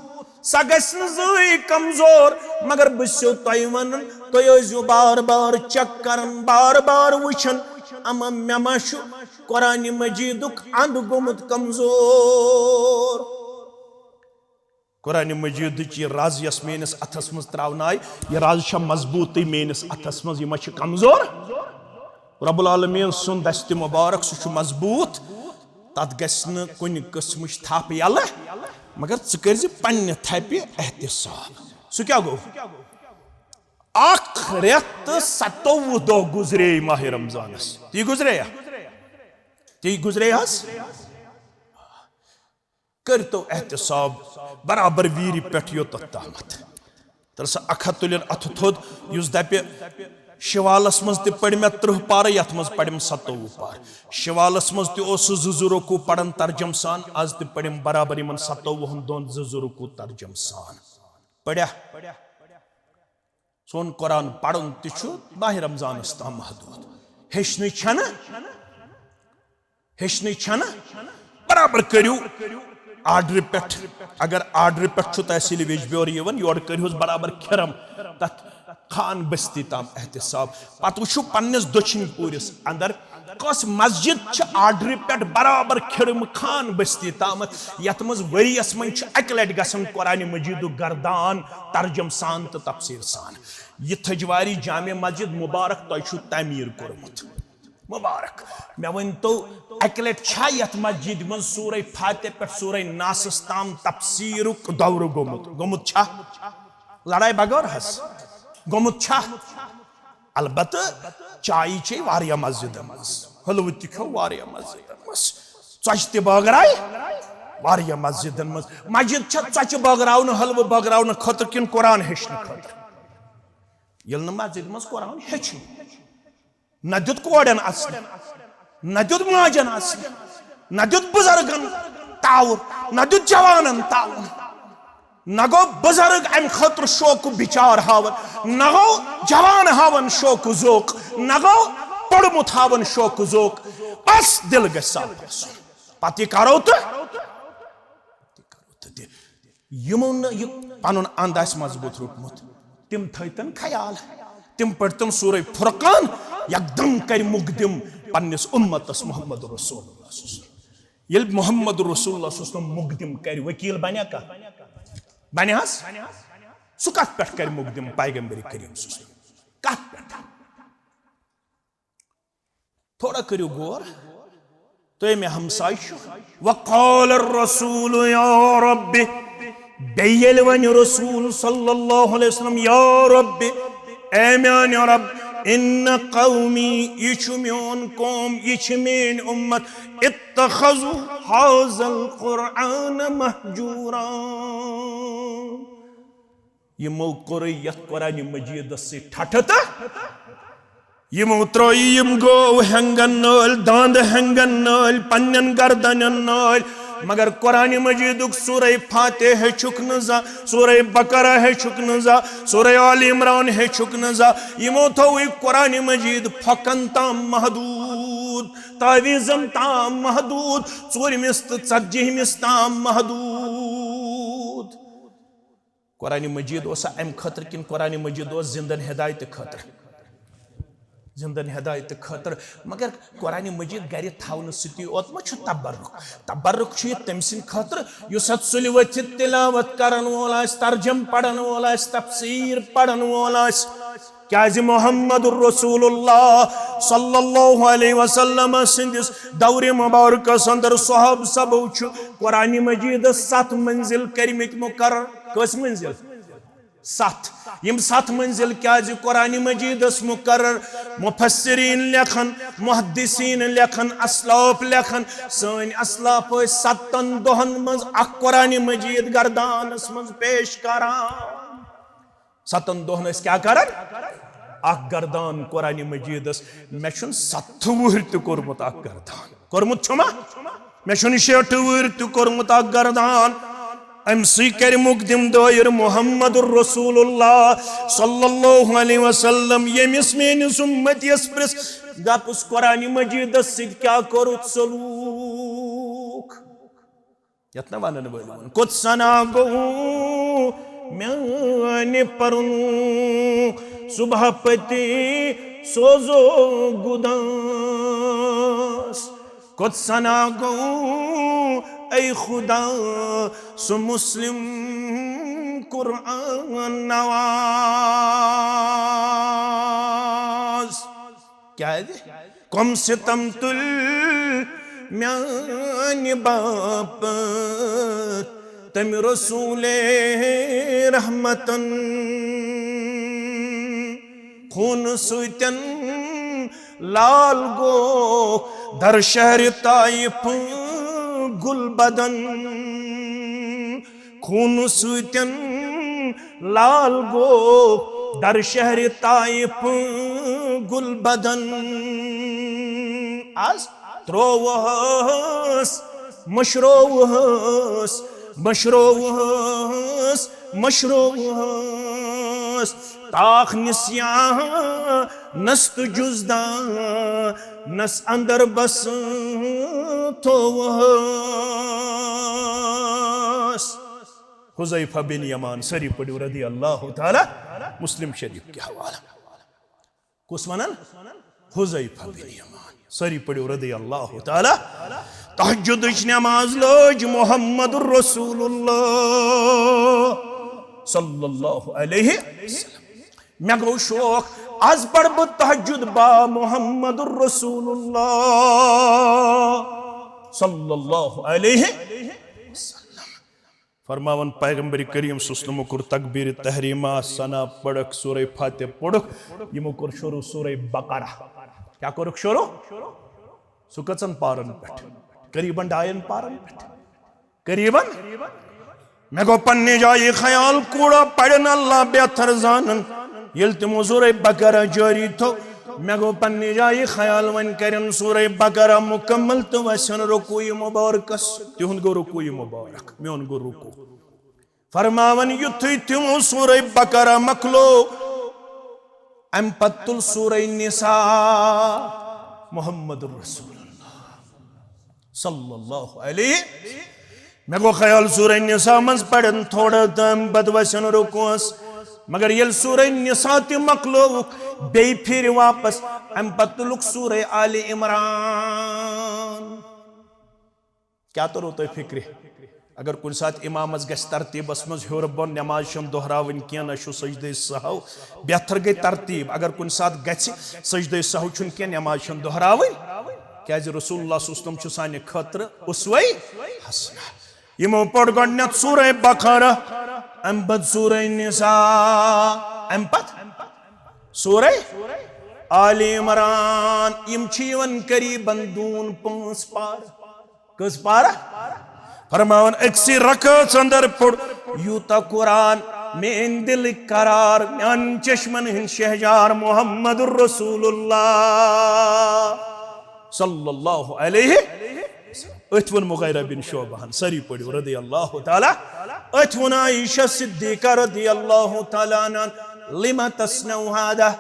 سۄ گژھِ نہٕ زٕہٕے کمزور۔ مگر بہٕ چھُسو تۄہہِ ونان، تُہۍ ٲسۍزیو بار بار چیک کران، بار بار وٕچھان، اما مےٚ ما چھُ قرآن مجیدُک اند گوٚمُت کمزور۔ قرآن مجیدٕچ یہِ رز یۄس میٲنِس اتھس منٛز تراونہٕ آیہِ، یہِ رز چھا مضبوٗطٕے میٲنِس اتھس منٛز، یہِ ما چھِ کمزور؟ رب العالمین سُنٛد دستِ مبارک، سُہ چھُ مضبوٗط، تتھ گژھِ نہٕ کُنہِ قٕسمٕچ تھپھ یلہٕ، مگر ژٕ کٔرۍ زِ پننہِ تھپہِ احتساب۔ سُہ کیٛاہ گوٚو؟ اکھ رٮ۪تھ تہٕ ستووُہ دۄہ گُزرے ماہِ رمضانس۔ تی گُزرے یا؟ تی گُزرے حظ؟ کٔرۍتو احتساب، برابر ویٖرِ پٮ۪ٹھ یوٚتتھ تامتھ۔ تیٚلہِ سا اکھ ہتھ تُلِن اتھٕ تھوٚد، یُس دپہِ، شوالس منٛز تہِ پٔرۍ مےٚ ترٕٛہ پارٕ، یتھ منٛز پرِم ستووُہ پارٕ۔ شوالس منٛز تہِ اوسُس زٕ زٕ رکوع پران ترجم سان، از تہِ پرِم برابر یِمن ستووُہن دۄہن زٕ زٕ رکوع ترجم سان۔ پریا؟ سون قرآن پرُن تہِ چھُ ماہِ رمضانس تام محدوٗد۔ ہیٚچھنٕے چھنہٕ، ہیٚچھنٕے چھنہٕ۔ برابر کٔرِو آرڈرِ پٮ۪ٹھ، اگر آرڈرِ پٮ۪ٹھ چھُ تۄہہِ سِلہِ ویٚجبیور یِوان، یورٕ کٔرِہوس برابر کھِرم تتھ خان بستی تام احتساب۔ پتہٕ وٕچھِو پننِس دٔچھِنۍ پوٗرِس اندر کۄس مسجد چھِ آرڈرِ پٮ۪ٹھ برابر کھِرم خان بستی تامتھ، یتھ منٛز ؤریس منٛز چھُ اکہِ لٹہِ گژھان قرآن مجیدُک گردان ترجم سان تہٕ تفسیر سان؟ یہِ تھجواری جامع مسجد مبارک تۄہہِ چھُو تعمیٖر کوٚرمُت، مبارک۔ مےٚ ؤنۍ تو، اکہِ لٹہِ چھا یتھ مسجد منٛز سورہ فاتح پٮ۪ٹھ سورہ ناسس تام تفسیرُک دورٕ گوٚمُت؟ گوٚمُت چھا؟ لڑاے بغٲر حظ گوٚمُت چھا؟ البتہ چایہِ چے واریاہ مسجدن منٛز، حلوٕ تہِ کھیوٚو واریاہ مسجدن منٛز، ژۄچہِ تہِ بٲگراے واریاہ مسجدن منٛز۔ مسجد چھےٚ ژۄچہِ بٲگراونہٕ، حلوٕ بٲگراونہٕ خٲطرٕ کِنہٕ قرآن ہیٚچھنہٕ خٲطرٕ؟ ییٚلہِ نہٕ مسجدِ منٛز قرآن ہیٚچھِ، نہ دیُت کورٮ۪ن اَژنہٕ، نہ دیُت ماجن اَژنہٕ، نہ دیُت بُزرگن تاوُر، نہ دیُت جوانن تاوُر۔ نہ گوٚو بُزرگ امہِ خٲطرٕ شوقہٕ بِچار ہاوان، نہ گوٚو جوان ہاوان شوقہٕ ذوق، نہ گوٚو پوٚرمُت ہاوان شوقہٕ ذوق۔ بس دِل گژھِ صاف آسُن۔ پتہٕ یہِ کرو تہٕ، پتہٕ یہِ کرو تہٕ تہِ۔ یِمو نہٕ یہِ پنُن اند آسہِ مضبوٗط روٚٹمُت، تِم تھٲوتن خیال، تِم پٔرتن سورہ فرقان، یکدم کرِ مقدم پننِس اُمتس محمد رسول اللہ صلی اللہ علیہ وسلم۔ ییٚلہِ محمد رسول اللہ صلی اللہ علیہ وسلم مقدم کرِ، وکیل بنیا کانٛہہ؟ بنہِ حظ؟ سُہ کتھ پٮ۪ٹھ کرِ مقدم پیغمبر کریم صلی اللہ علیہ وسلم؟ کتھ پٮ۪ٹھ؟ تھوڑا کٔرِو غور۔ تُہۍ مےٚ ہمسایہِ چھِو۔ وقال الرسول یا رب، بیٚیہِ ییٚلہِ وۄنۍ رسول صلی اللہ علیہ وسلم، یا رب، اے میانہِ رب، ان قومی، یہِ چھُ میون قوم، یہِ چھِ میٲنۍ اُمت، اتخذوا هذا القرآن مهجورا۔ یِمو کوٚر یتھ قرآن مجیدس سۭتۍ ٹھٹھٕ تہٕ یِمو ترٲوۍ یِم گٲو ہٮ۪نٛگن نٲلۍ، داندٕ ہٮ۪نٛگن نٲلۍ، پننٮ۪ن گردنٮ۪ن نٲلۍ۔ مگر قرآن مجیدُک سورہ فاتح ہیٚچھُکھ نہٕ زانٛہہ، سورہ بقرہ ہیٚچھُکھ نہٕ زانٛہہ، سورہ آل عمران ہیٚچھُکھ نہٕ زانٛہہ۔ یِمو تھووُے قرآن مجید پھۄکن تام محدوٗد، تعویذن تام محدوٗد، ژوٗرمِس تہٕ ژتجیہمِس تام محدوٗد۔ قرآن مجید اوسا امہِ خٲطرٕ کِنہٕ قرآن مجید اوس زندن ہدایتہٕ خٲطرٕ؟ زندن ہدایتہٕ خٲطرٕ۔ مگر قرآن مجید گرِ تھاونہٕ سۭتی یوت ما چھُ تبرک؟ تبرک چھُ یہِ تٔمۍ سٕنٛدِ خٲطرٕ یُس اتھ سُلہِ ؤتھِتھ تلاوت کرن وول آسہِ، ترجم پرن وول آسہِ، تفسیر پرن وول آسہِ۔ کیازِ محمد رسول اللہ صلی اللہ علیہ وسلم سٕنٛدِس دورِ مبارکس اندر صحابہ صحابو چھُ قرآن مجیدس ستھ منزل کٔرمٕتۍ مقرر۔ کٔژ منزل؟ ستھ۔ یِم ستھ منزل کیازِ قرآن مجیدس مقرر؟ مفسرین لیکھن، محدثین لیکھن، اسلاف لیکھن، سٲنۍ اسلاف ٲسۍ ستن دۄہن منٛز اکھ قرآن مجید گردانس منٛز پیش کران۔ ستن دۄہن ٲسۍ کیٛاہ کران؟ اکھ گردان قرآن مجیدس۔ مےٚ چھُنہٕ ستھ وُہرۍ تہِ کوٚرمُت اکھ گردان۔ کوٚرمُت چھُما؟ مےٚ چھُنہٕ شیٹھ وُہرۍ تہِ کوٚرمُت اکھ گردان۔ أمۍ سٕے کرِ مقدم دٲیر محمد رسول اللہ صلی اللہ علیہ وسلم، ییٚمِس میٲنِس اُمتیس پرٛژھ، دپُس، قرآن مجیدس سۭتۍ کیٛاہ کوٚرُتھ سلوک؟ یتھ نہ ونن وٲلۍ ووٚن، کوٚت سنا گوٚو میانہِ پرُن، صبح پتی سوزو گُداس۔ کوٚت سنا گوٚو اے خدا سُہ مسلم قرآن نواز؟ کیازِ؟ کم ستم تُلۍ میانہِ باپتھ تٔمۍ رسول رحمتن۔ خوٗنہٕ سۭتٮ۪ن لال گوٚو در شہرِ طائف گُل بدن۔ خوٗنہٕ سۭتٮ۪ن لال گوٚو در شہرِ طائف گُل بدن۔ از ترووہس، مشرووہس، مشرووہس، مشرووہس۔ تاخ نسیانس تہٕ جزدانس اندر بس تھووہس۔ حذیفہ بن یمان، سٲری پٔرِو رضی اللہ تعالیٰ، مسلم شریف کہِ حوالہٕ۔ کُس ونان؟ حذیفہ بن یمان۔ سٲری پٔرِو رضی اللہ تعالیٰ۔ تہجدٕچ نماز لٲج محمد رسول اللہ صلی اللہ علیہ وسلم۔ مےٚ گوٚو شوق، از پرٕ بہٕ تہجد با محمد رسول اللہ صلی اللہ علیہ وسلم۔ فرماوان پیغمبر کریم صلی اللہ علیہ وسلم کوٚر تکبیر تحریمہ، ثنا پڑک، سورہ فاتح پڑک، یمو کوٚر شروع سورہ بقرہ۔ کیا کوٚرُکھ شروع؟ سُہ کٔژن پارن پٮ۪ٹھ؟ قریباً ڈاین پارن پٮ۪ٹھ۔ قریباً۔ مےٚ گوٚو پننہِ جایہِ خیال، کوٗڑا پرن اللہ بہتر زانن۔ ییٚلہِ تِمو سورہ بقرہ جٲری تھوٚو، مےٚ گوٚو پننہِ جایہِ خیال، وۄنۍ کرن سورہ بقرہ مکمل تہٕ وسن رکوع مبارکس۔ تِہُنٛد گوٚو رکوع مبارک، میون گوٚو رکوع۔ فرماوان یُتھُے تِمو سورہ بقرہ مۄکلو، امہِ پتہٕ تُل سورہ نساء محمد رسول اللہ صلی اللہ علیہ۔ مےٚ گوٚو خیال سورہ نساء منٛز پرن تھوڑا تہٕ امہِ پتہٕ وسن رکوعس، مگر ییٚلہِ سورہ نساء تہِ مۄکلووُکھ، بیٚیہِ پھِرِ واپس، امہِ پتہٕ تُلُکھ سورہ آل عمران۔ کیٛاہ توٚرو تۄہہِ فِکرِ؟ اگر کُنہِ ساتہٕ اِمامس گژھِ ترتیٖبس منٛز ہیوٚر بۄن، نٮ۪ماز چھَنہٕ دۄہراوٕنۍ کینٛہہ، نہ چھُ سجدے سہو، بہتر گٔے ترتیٖب۔ اگر کُنہِ ساتہٕ گژھِ، سجدے سہو چھُنہٕ کینٛہہ، نٮ۪ماز چھَنہٕ دۄہراوٕنۍ، کیٛازِ رسول اللہ صلی اللہ علیہ وسلم چھُ سانہِ خٲطرٕ اسوے حسنہ۔ یِمو پوٚر گۄڈٕنٮ۪تھ سورہ بقرہ، اَمہِ پتہٕ سورہ نساء، اَمہِ پتہٕ سورہ آل عمران۔ یِم چھِ یِوان قریباً دوٗن پانٛژھ پارٕ۔ کٔژ پارٕ؟ فرماوان أکسٕے رکٲژ اندر پوٚر یوٗتاہ قرآن، میٲنۍ دِلٕکۍ قرار، میانٮ۪ن چشمن ہٕنٛدۍ شہجار محمد رسول اللہ صلی اللہ علیہ۔ أتھۍ ووٚن مغیرہ بن شعبہن، سٲری پٔرِو رضی اللہ تعالیٰ۔ أتھۍ ووٚن عائشہ صدیقہ رضی اللہ تعالیٰ عنہن، لم تصنع هذا؟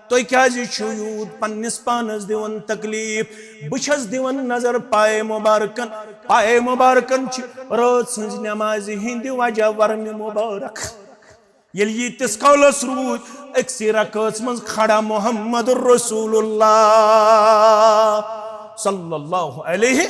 تُہۍ کیازِ چھِو یوٗت پننِس پانس دِوان تکلیف؟ بہٕ چھَس دِوان نظر پایہِ مبارکن، پایہِ مبارکن چھِ رٲژ ہٕنٛزِ نمازِ ہٕنٛدِ وجہ ورمہِ مبارک۔ ییٚلہِ ییٖتِس کالس روٗد أکسٕے رکٲژ منٛز کھڑا محمد رسول اللہ صلی اللہ علیہ۔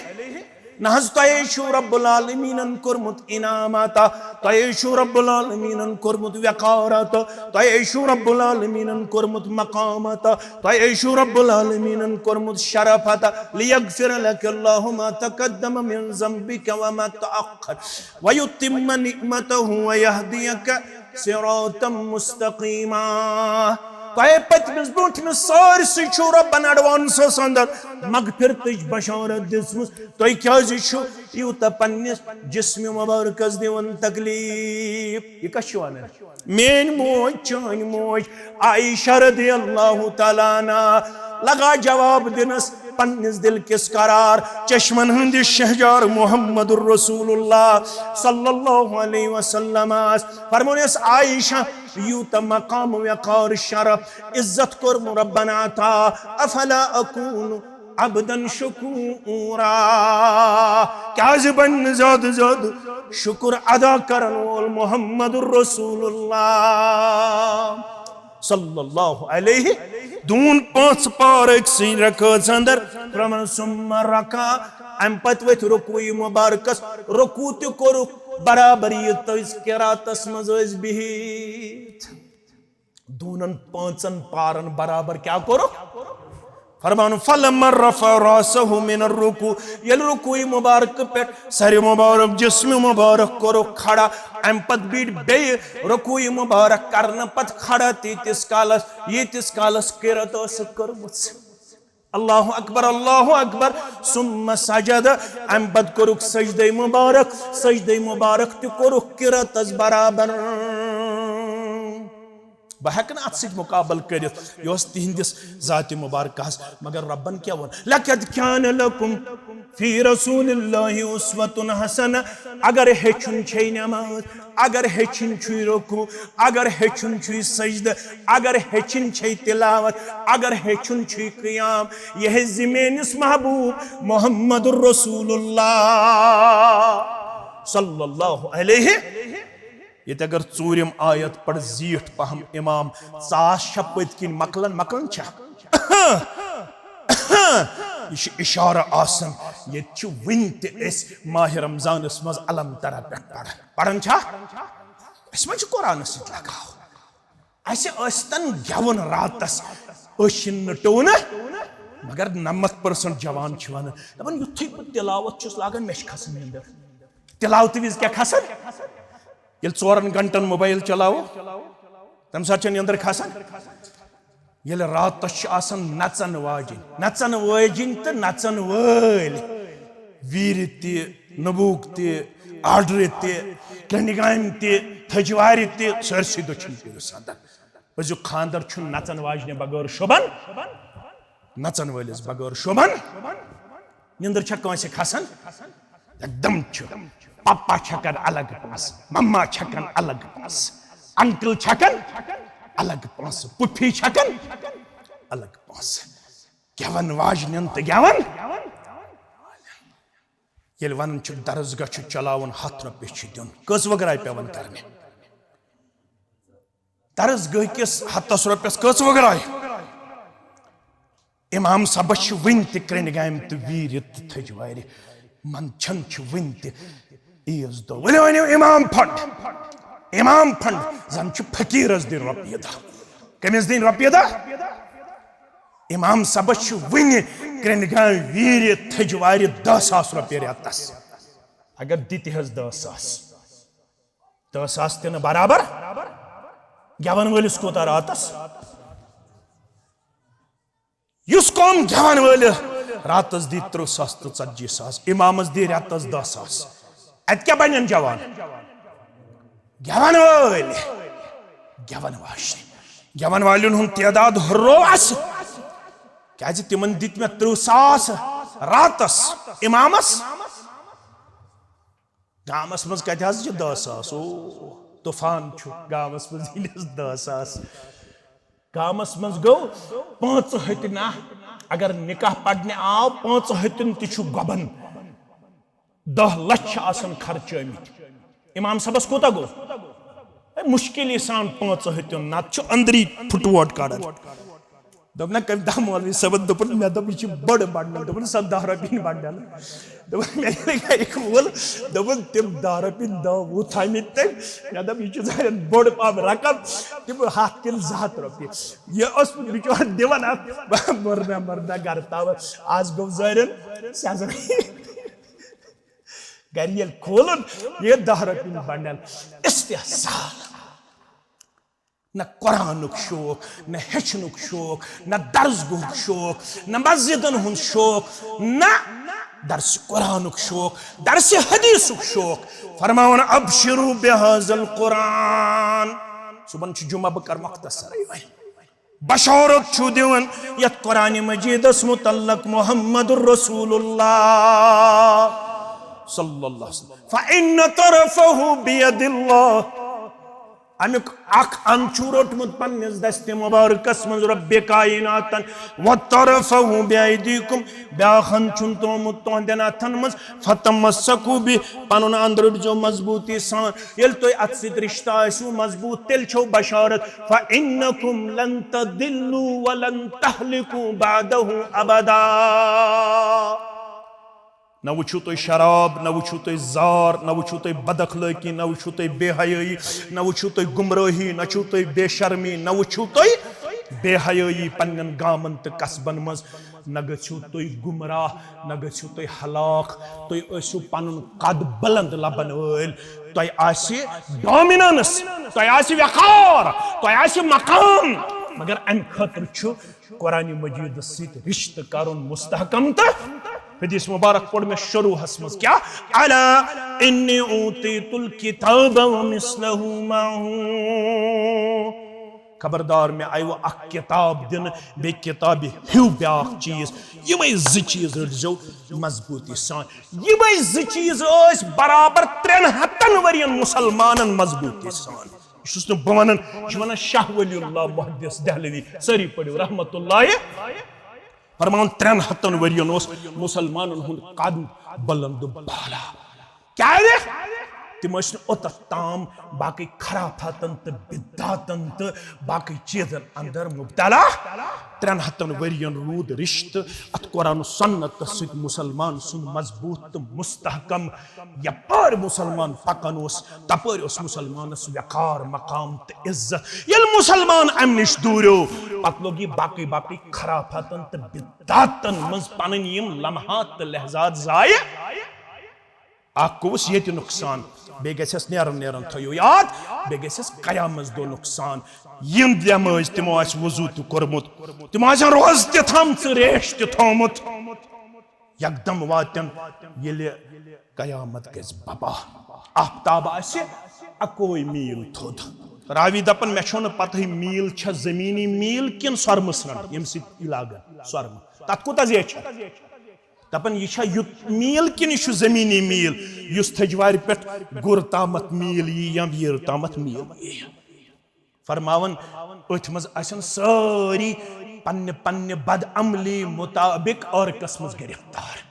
نہ حظ، تۄہے چھُو رب العالمیٖنن کوٚرمُت انعام عطا، تۄہے چھُو رب العالمیٖنن کوٚرمُت وقار عطا، تۄہے چھُو رب العالمیٖنن کوٚرمُت مقام عطا، تۄہے چھُو رب العالمیٖنن کوٚرمُت شرف عطا۔ لیغفر لک اللہ ما تقدم من ذنبک وما تأخر ویتم نعمتہ ویہدیک صراطا مستقیما۔ تۄہے پٔتمِس برونٛٹھمِس سٲرسٕے چھُو ربن ایڈوانسس اندر مغفرتٕچ بشارت دِژمٕژ۔ تُہۍ کیازِ چھِو یوٗتاہ پننِس جسمِ مبارکس دِوان تکلیف؟ یہِ کس چھِ ونان؟ میٲنۍ موج، چٲنۍ موج عائشہ رضی اللہ تعالیٰ عنہا لگا جواب دِنس پننِس دِل کِس قرار، چشمن ہٕنٛدِ شہجار محمد رسول اللہ صلی اللہ علیہ وسلمس۔ فرمونس عائشہ، یوٗتاہ مقام وقار شرف عزت کوٚرمُت ربن عطا، افلا اکون عبدا شکورا؟ کیازِ بنہِ نہٕ زیادٕ زیادٕ شکر ادا کرن وول محمد رسول اللہ صلی اللہ علیہ؟ دوٗن پانٛژھ پار أکسٕے رکٲژ اندر۔ فرماوان ثم رکع، امہِ پتہٕ ؤتھۍ رکوع مبارکس، رکوع تہِ کوٚرُکھ برابر یہِ تُہۍ قراتس منٛز ٲسۍ بِہِتھ۔ دوٗنن پانٛژن پارن برابر کیٛاہ کوٚرُکھ؟ فرمان، فلما رفع راسہ من الرکوع، ییٚلہِ رکوع مبارک پٮ۪ٹھ سر مبارک، جسم مبارک کوٚرُکھ کھڑا، امہِ پتہٕ بیٖٹھۍ بیٚیہِ رکوع مبارک کرنہٕ پتہٕ کھڑا، تیٖتِس کالس، ییٖتِس کالس قرت ٲسٕکھ کٔرمٕژ۔ اللہ اکبر، اللہ اکبر۔ ثم سجد، امہِ پتہٕ کوٚرُکھ سجدے مبارک، سجدے مبارک تہِ کوٚرُکھ قرتس برابر۔ بہٕ ہیٚکہٕ نہٕ اتھ سۭتۍ مقابلہٕ کٔرِتھ، یہِ اوس تِہنٛدِس ذاتِ مبارکہس، مگر ربن کیٛاہ ووٚن؟ لقد کان لکم فی رسول اللہ اسوۃ حسنہ۔ اگر ہیٚچھُن چھے نماز، اگر ہیٚچھِن چھُے رکوع، اگر ہیٚچھُن چھُے سجدٕ، اگر ہیٚچھِن چھے تلاوت، اگر ہیٚچھُن چھُے قیام، یہِ ہیٚچھ زِ میٲنِس محبوب محمد رسول اللہ صلی اللہ علیہ۔ ییٚتہِ اگر ژوٗرِم آیت پَر زیٖٹھ پہم امام، ژاس چھا پٔتۍ کِنۍ مۄکلان، مۄکلان چھا؟ ہاں، یہِ چھُ اِشارٕ آسان، ییٚتہِ چھِ وٕنہِ تہِ أسۍ ماہِ رمضانَس منٛز الم ترا پٮ۪ٹھ پران۔ پران چھا؟ اَسہِ ما چھُ قرآنَس سۭتۍ لگاو؟ اَسہِ ٲسۍتن گٮ۪وُن راتس، أچھ نہٕ ٹوٗنہٕ، مگر نَمَتھ percent جوان چھِ وَنان، دَپان، یُتھُے بہٕ تِلاوت چھُس لاگان، مےٚ چھِ کھسان نیٚنٛدٕر۔ تِلاوتہٕ وِزِ کیٛاہ کھسان؟ ییٚلہِ ژورَن گھنٹن موبایل چلاوو، تَمہِ ساتہٕ چھےٚ نیٚنٛدٕر کھسان؟ ییٚلہِ راتس چھِ آسان نژن واجِنۍ، نژن واجِنۍ تہٕ نژن وٲلۍ، ویٖرِ تہِ، نبوک تہِ، آڈرِ تہِ، کرٛنٛڈِ گامہِ تہِ، تھٔجوارِ تہِ، سٲرسٕے دٔچھُن پیٖرِس اندر۔ أزیُک خانٛدر چھُنہٕ نژن واجنہِ بغٲر شوبان، نژن وٲلِس بغٲر شوبان۔ نیٚنٛدٕر چھےٚ کٲنٛسہِ کھسان؟ یکدم چھُ۔ پاپا چھکن الگ پونٛسہٕ، مما چھکن الگ پونٛسہٕ، انکل چھکن الگ پونٛسہٕ، پُپھی چھکن الگ پونٛسہٕ۔ گٮ۪ون واجنٮ۪ن تہٕ گٮ۪ون۔ ییٚلہِ ونان چھُ درسگاہ چھُ چلاوُن، ہتھ رۄپیہِ چھُ دیُن، کٔژ وٕگراے پٮ۪وان کرنہِ؟ درسگاہ کِس ہتس رۄپیس کٔژ وٕگراے؟ امام صٲبس چھِ وٕنہِ تہِ کرٛنٛڈ گامہِ تہٕ ویٖرِ تہٕ تھٔج وارِ، منٛدچھان چھِ وٕنہِ تہِ عیٖذ دۄہ۔ ؤلِو ؤنِو امام فنڈ، امام فنڈ۔ زن چھُ فقیٖرس دِنۍ رۄپیہِ دہ۔ کٔمِس دِنۍ رۄپیہِ دہ؟ امام صٲبس چھِ وٕنہِ کرٛنٛڈ گامہِ ویٖرِ تھٔج وارِ دہ ساس رۄپیہِ رٮ۪تس۔ اگر دِتہِ حظ دہ ساس، دہ ساس تہِ نہٕ برابر۔ گٮ۪ون وٲلِس کوٗتاہ راتس؟ یُس قوم گٮ۪ون وٲلہِ راتس دی ترٕٛہ ساس تہٕ ژتجی ساس، امامس دی رٮ۪تس دہ ساس، اتہِ کیٛاہ بنن جوان؟ گٮ۪ون وٲلۍ، گٮ۪ون واجنہِ، گٮ۪ون والٮ۪ن ہُنٛد تعداد ہُرروو اسہِ، کیازِ تِمن دِتۍ مےٚ ترٕٛہ ساس راتس، امامس۔ گامس منٛز کتہِ حظ چھِ دہ ساس؟ او، طوفان چھُ گامس منٛز، ییٚلہِ حظ دہ ساس۔ گامس منٛز گوٚو پانٛژٕ ہتہِ نہ، اگر نکاح پرنہِ آو، پانٛژٕ ہتٮ۪ن تہِ چھُ گۄبن۔ دہ لچھ چھِ آسان خرچٲمٕتۍ۔ امام صٲبس کوٗتاہ گوٚو؟ ہے، مُشکِلی سان پانٛژٕ ہتٮ۪ن، نتہٕ چھُ أنٛدری پھُٹووٹ کڑان۔ دوٚپ نہ، کٔمۍ داہ مولوی صٲبن دوٚپُن، مےٚ دوٚپ، یہِ چھِ بٔڑ بنڈل۔ دوٚپُن، سۄ دہ رۄپیہِ ہٕنٛدۍ بنڈل۔ دوٚپُن، مےٚ ییٚلہِ گرِکۍ وول، دوٚپُن، تِم دہ رۄپیہِ ہٕنٛدۍ دہ وُہ تھٲومٕتۍ تٔمۍ۔ مےٚ دوٚپ، یہِ چھُ زَن بوٚڑ پہم رقم۔ تِم ہتھ کِنہٕ زٕ ہتھ رۄپیہِ۔ یہِ اوس بِچور دِوان اتھ مُرنہ مُرنہ گرٕ تام۔ از گوٚو زٲرِن سیزر۔ گرِ ییٚلہِ کھولُن، یہِ دہ رۄپیہِ ہُنٛد بنڈل۔ استحصال۔ نہ قرآنُک شوق، نہ ہیٚچھنُک شوق، نہ درسگاہُک شوق، نہ مسجدن ہُنٛد شوق، نہ درس قرآنُک شوق، درس حدیثُک شوق۔ فرماوان، "ابشروا بهذا القرآن"۔ صبحن چھُ جمعہ، بہٕ کرٕ مختصرٕے وۄنۍ۔ بشارت چھُ دِوان یتھ قرآن مجیدس متعلق محمد رسول اللہ صلی اللہ علیہ وسلم۔ فإن طرفه بيد الله۔ امیُک اکھ اند چھُ روٚٹمُت پننِس دستِ مبارکس منٛز رب کائناتن، وطرفه بأيديكم، بیاکھ اند چھُن تھومُت تُہنٛدٮ۪ن اتھن منٛز، فتمسكوا به، پنُن اند رٔٹزیو مضبوٗطی سان۔ ییٚلہِ تُہۍ اتھ سۭتۍ رشتہٕ آسِو مضبوٗط، تیٚلہِ چھو بشارت، فإنكم لن تضلوا ولن تهلكوا بعده أبدا۔ نہ وٕچھِو تُہۍ شراب، نہ وٕچھِو تُہۍ زار، نہ وٕچھِو تُہۍ بد اخلٲقی، نہ وٕچھِو تُہۍ بے حیٲیی، نہ وٕچھِو تُہۍ گمرٲہی، نہ چھِو تُہۍ بے شرمی، نہ وٕچھِو تُہۍ بے حیٲیی پننٮ۪ن گامن تہٕ قصبن منٛز، نہ گٔژھِو تُہۍ گمراہ، نہ گٔژھِو تُہۍ ہلاک۔ تُہۍ ٲسِو پنُن قد بلند لبن وٲلۍ، تۄہہِ آسہِ dominance، تۄہہِ آسہِ وقار، تۄہہِ آسہِ مقام، مگر امہِ خٲطرٕ چھُ قرآن مجیدس سۭتۍ رشتہٕ کرُن مستحکم۔ تہٕ حدیث مبارک پوٚر مےٚ شروعس منٛز کیا؟ "الا انی اوتیت الکتاب ومثلہ معہ"۔ خبردار، مےٚ آیوٕ اکھ کتاب دِنہٕ، بیٚیہِ کتابہِ ہیوٗ بیاکھ چیٖز۔ یِمے زٕ چیٖز رٔٹزیو مضبوٗطی سان۔ یِمے زٕ چیٖز ٲسۍ برابر ترٛٮ۪ن ہتن ؤرین مسلمانن مضبوٗطی سان۔ یہِ چھُس نہٕ بہٕ ونان، یہِ چھُ ونان شاہ ولی اللہ محدث دہلوی۔ سٲری پٔرِو رحمت اللہ۔ فرمان، ترٛٮ۪ن ہتن ؤرین اوس مسلمانن ہُنٛد قد بلند و بالا۔ کیازِ؟ تِم ٲسۍ نہٕ اوٚتتھ تام باقٕے خرافاتن تہٕ بدعاتن تہٕ باقٕے چیٖزن اندر مبتلا۔ ترٛٮ۪ن ہتن ؤرین روٗد رشتہٕ اتھ قرآن و سنتس سۭتۍ، مسلمان سُنٛد مضبوط تہٕ مستحکم۔ یپٲرۍ مسلمان پکان اوس، تپٲرۍ اوس مسلمانس وقار، مقام تہٕ عزت۔ ییٚلہِ مسلمان امہِ نِش دوٗریو، پتہٕ لوٚگ یہِ باقٕے باقٕے خرافاتن تہٕ بدعاتن منٛز پنٕنۍ یِم لمحات تہٕ لحظات ضایع۔ اکھ گوٚوُس ییٚتہِ نۄقصان، بیٚیہِ گژھٮ۪س نیران نیران تھٲیِو یاد، بیٚیہِ گژھٮ۪س قیامت دۄہ نۄقصان۔ یِم دٮ۪مٲژ تِمو آسہِ وضوٗ تہِ کوٚرمُت، تِمو آسن روزٕ تہِ تھامژٕ، ریش تہِ تھومُت۔ یکدم واتن ییٚلہِ قیامت گژھِ بپا، آفتاب آسہِ اکوے میٖل تھوٚد۔ راوی دپان، مےٚ چھو نہٕ پتہٕے میٖل چھا زٔمیٖنی میٖل کِنہٕ سۄرمہٕ سرٛنٛڈ، ییٚمہِ سۭتۍ یہِ لاگن سۄرمہٕ، تتھ کوٗتاہ زیچھِ؟ دپان، یہِ چھا یُتھ میٖل کِنہٕ یہِ چھُ زٔمیٖنی میٖل یُس تھٔج وارِ پٮ۪ٹھ گُر تامتھ میٖل یی یا ویٖر تامتھ میٖل یی؟ فرماوان، أتھۍ منٛز آسن سٲری پننہِ پننہِ بدعملی مطابق عٲرقس منٛز گرفتار۔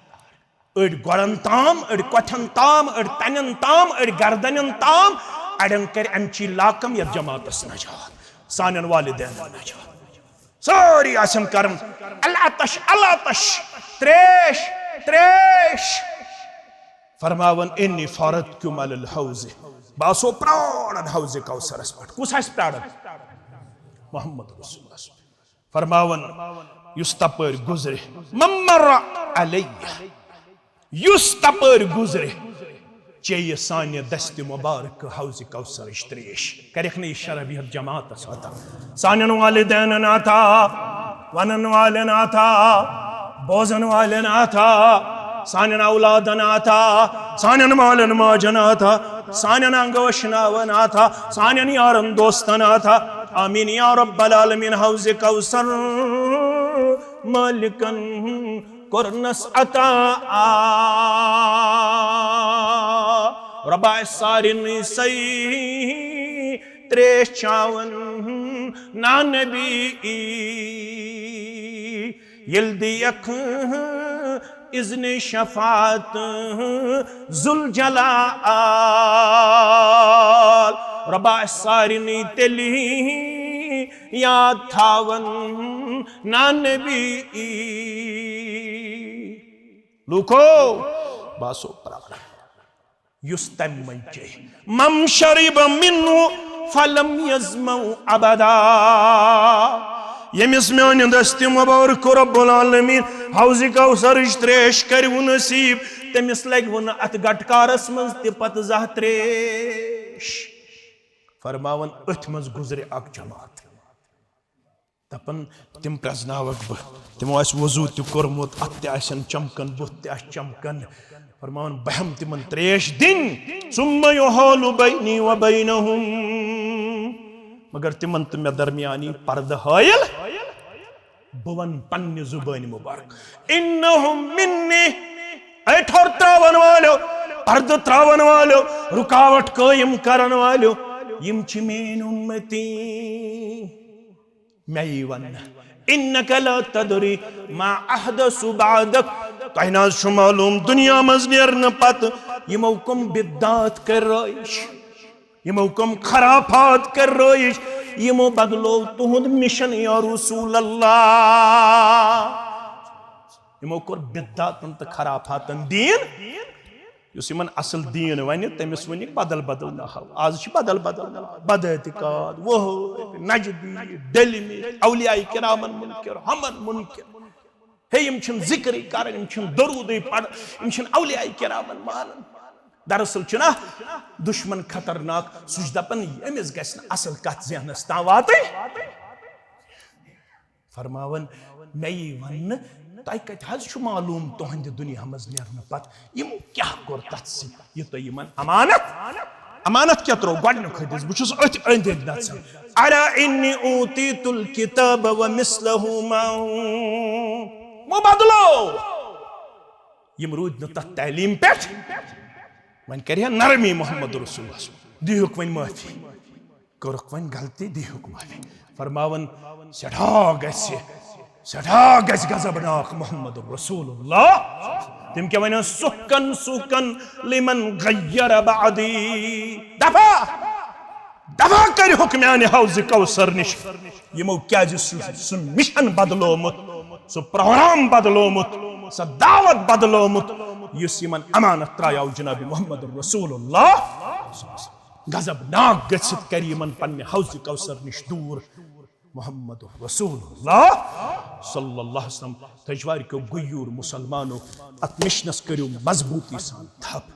أڑۍ گۄڈن تام، أڑۍ کۄٹھٮ۪ن تام، أڑۍ تنٮ۪ن تام، أڑۍ گردنٮ۪ن تام۔ اڑٮ۪ن کرِ امچی لاکم یتھ جماعتس نجات، سانٮ۪ن والدینن نجات۔ سٲری آسن کران العطش، العطش، تریش، تریش۔ فرماوان، انی فارضتکم علی الحوض، بہٕ آسو پراران حوض کوثرس پٮ۪ٹھ۔ کُس آسہِ پراران؟ محمد رسول اللہ۔ فرماوان، یُس تپٲرۍ گُزرِ، من مر علیہ، یُس تپٲرۍ گُزرِ، چیٚیہِ سانہِ دستِ مبارک حوض کوثرٕچ تریش۔ کریکھ نہٕ یہِ شرف یتھ جماعتس عطا؟ سانٮ۪ن والدینن عطا، ونن والٮ۪ن عطا، بوزن والٮ۪ن عطا، سانٮ۪ن اولادن عطا، سانٮ۪ن مالٮ۪ن ماجن عطا، سانٮ۪ن انگہٕ وشناون عطا، سانٮ۪ن یارن دوستن عطا۔ آمین یا رب العالمین۔ حوض کوثر مالکن کوٚرنس عطا۔ آ، رۄبا سارنٕے سَے تریش چاون نا نبی، ییٚلہِ دِیَکھ اذن شفاعت ذوالجلال۔ رۄبا سارنٕے تیٚلہِ یاد تھاون نا نبی۔ لوٗکو، بہٕ آسو پرٛاران۔ یُس تَمہِ منٛز چیٚیہِ، من شرب منه فلم یظمأ ابدا۔ ییٚمِس میانہِ دستِ مبارک رب العالمین حوض کوثرٕچ تریش کرِوٕ نصیب، تٔمِس لگِوٕ نہٕ اتھ گٹکارس منٛز تہِ پتہٕ زانٛہہ تریش۔ فرماوان، أتھۍ منٛز گُزرِ اکھ جماعت۔ دپان، تِم پرزناوکھ بہٕ، تِمو آسہِ وضو تہِ کوٚرمُت، اتھٕ تہِ آسن چمکان، بُتھ تہِ آسہِ چمکان۔ فرماوان، بہٕ ہٮ۪مہٕ تِمن تریش دِنۍ، ثم یحال بینی و بینہم، مگر تِمن تہٕ مےٚ درمیان یی پردٕ حٲیِل۔ بہٕ ونہٕ پننہِ زبٲنۍ مبارک، انہم منی، اے ٹھۄر تراون والیو، پردٕ تراون والیو، رکاوٹ قٲیِم کرن والیو، یِم چھِ میٲنۍ اُمتی۔ مےٚ یی وننہٕ، انک لا تدری ما احدث بعدک، تۄہہِ نہ حظ چھُ معلوم دُنیا منٛز نیرنہٕ پتہٕ یِمو کم بدعات کٔرۍ رٲیِش، یِمو کم خرافات کٔرۍ رٲیِش، یِمو بدلوو تُہُنٛد مِشن یا رسول اللہ۔ یِمو کوٚر بدعاتن تہٕ خرافاتن دیٖن۔ یُس یِمن اصل دیٖن ونہِ، تٔمِس ؤنِکھ بدل بدل ناو۔ آز چھِ بدل بدل ناو، بداعتقاد، وہٲبۍ، نجدی، ڈلمی، اولیاء کرامن منکر، ہمن منکر۔ ہے، یِم چھِنہٕ ذکرٕے کران، یِم چھِنہٕ درودٕے پران، یِم چھِنہٕ اولیاء کرامن مانان۔ دراصل چھُنہ دشمن خطرناک، سُہ چھُ دپان، أمِس گژھِ نہٕ اصل کتھ ذہنس تام واتٕنۍ۔ فرماوان، مےٚ یی وننہٕ، تۄہہِ کتہِ حظ چھُ معلوم تُہنٛدِ دُنیا منٛز نیرنہٕ پتہٕ یِمو کیٛاہ کوٚر تتھ سۭتۍ، یہِ تۄہہِ یِمن امانت، امانت کیٛاہ ترٛوو؟ گۄڈٕنیُکُے دِژ، بہٕ چھُس أتھۍ أنٛدۍ أنٛدۍ نژان۔ الا انی اوتیت الکتاب و مثلہ معہ۔ وۄنۍ بدلو۔ یِم روٗدۍ نہٕ تتھ تعلیٖم پٮ۪ٹھ۔ وۄنۍ کرِ ہا نرمی محمد رسول اللہ۔ دیٖہُکھ وۄنۍ معٲفی۔ کٔرٕکھ وۄنۍ غلطی، دیٖہُکھ معٲفی۔ فرماوان، سٮ۪ٹھاہ گژھِ، سٮ۪ٹھاہ گژھِ غضبناک محمد رسول اللہ۔ تِم کیٛاہ وَنان؟ سُحقن سُحقن لمن غیر بعدی۔ دفع، دفع کٔرِہُکھ میانہِ حوض کوثر نِش۔ یِمو کیٛازِ سُہ، سُہ مِشن بدلومُت، سُہ پروگرام بدلومُت، سۄ دعوت بدلومُت، یُس یِمن امانت ترٛایاو جناب محمد رسول اللہ۔ غضبناک گٔژھِتھ کرِ یِمن پننہِ حوض کوثر نِش دوٗر۔ محمد رسول اللہ صلی اللہ علیہ وسلم۔ تجوار کیو غیور مسلمانو، اتھ مشنس کٔرِو مضبوٗطی سان تھپھ۔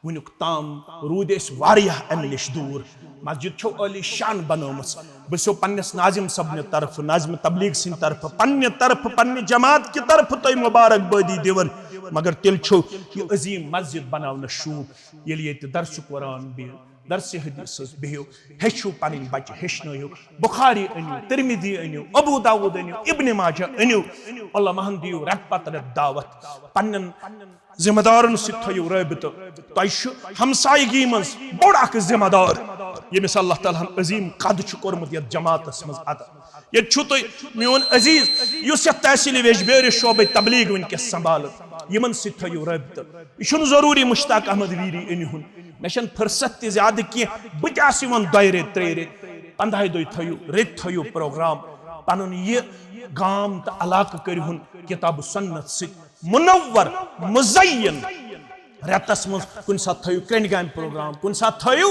وٕنیُک تام روٗدۍ أسۍ واریاہ امہِ نِش دوٗر۔ مسجد چھو عٲلی شان بنٲومٕژ۔ بہٕ چھُسو پننِس ناظم صٲبنہِ طرفہٕ، ناظم تبلیغ سٕنٛدِ طرفہٕ، پننہِ طرفہٕ، پننہِ جماعت کہِ طرفہٕ تۄہہِ مبارک بٲدی دِوان، مگر تیٚلہِ چھو یہِ عظیٖم مسجد بناونس شوٗب، ییٚلہِ ییٚتہِ درس قرآن بیٚیہِ درس حدیثس بِہِو، ہیٚچھِو پنٕنۍ بچہِ، ہیٚچھنٲیِو۔ بخاری أنِو، ترمذی أنِو، ابو داود أنِو، ابن ماجہ أنِو۔ علماہن دِیِو رٮ۪تہٕ پتہٕ رٮ۪تہٕ دعوت۔ پننٮ۪ن ذمہ دارن سۭتۍ تھٲیِو رٲبطہٕ۔ تۄہہِ چھُ ہمسایگی منٛز بوٚڑ اکھ ذمہ دار، ییٚمِس اللہ تعالیٰ ہن عظیٖم قد چھُ کوٚرمُت یتھ جماعتس منٛز عطا۔ ییٚتہِ چھُو تُہۍ، میون عزیز، یُس یتھ تحصیل ویجبیٲرِس شعبے تبلیغ وٕنکیٚس سنبھالان، یِمن سۭتۍ تھٲیِو رٲبطہٕ۔ یہِ چھُنہٕ ضروٗری مشتاق احمد ویری أنِہُن۔ مےٚ چھَنہٕ فرصت تہِ زیادٕ کینٛہہ۔ بہٕ تہِ آسہٕ یِوان دۄیہِ ریٚتۍ، ترٛیٚیہِ ریٚتۍ، پنٛداہہِ دۄہہِ تھٲیِو، ریٚتۍ تھٲیِو پروگرام۔ پنُن یہِ گام تہٕ علاقہٕ کٔرِہُن کتاب و سنت سۭتۍ منور، مزین۔ رٮ۪تس منٛز کُنہِ ساتہٕ تھٲیِو کرٛنٛڈۍ گامہِ پروگرام، کُنہِ ساتہٕ تھٲیِو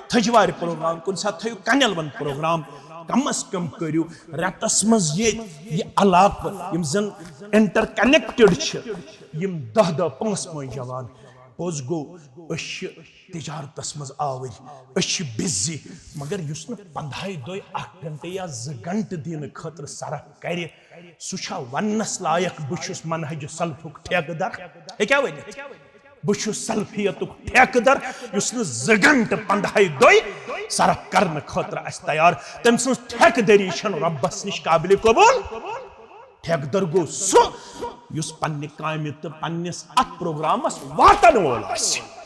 تھجوارِ پروگرام، کُنہِ ساتہٕ تھٲیِو کنٮ۪ل ون پروگرام۔ کم از کم کٔرِو رٮ۪تس منٛز ییٚتہِ یہِ علاقہٕ، یِم زن انٹر کنیکٹڈ چھِ، یِم دَہ دَہ پانٛژھ پانٛژھ جوان۔ پوٚز گوٚو، أسۍ چھِ تجارتس منٛز آوٕرۍ، أسۍ چھِ بزی، مگر یُس نہٕ پنٛداہے دۄہہِ اکھ گھنٹہٕ یا زٕ گھنٹہٕ دِنہٕ خٲطرٕ صرف کرِ، سُہ چھا وننس لایق، بہٕ چھُس منہج سلفُک ٹھیکہٕ در؟ ہیٚکیٛاہ ؤنِتھ؟ بہٕ چھُس سلفیتُک ٹھیکہٕ در، یُس نہٕ زٕ گھنٹہٕ پنٛداہے دۄہہِ صرف کرنہٕ خٲطرٕ آسہِ تیار۔ تٔمۍ سٕنٛز ٹھیکہٕ دٔری چھنہٕ رۄبس نِش قابل قبول۔ ٹھیکہٕ در گوٚو سُہ، یُس پننہِ کامہِ تہٕ پننِس اتھ پروگرامس واتن وول آسہِ۔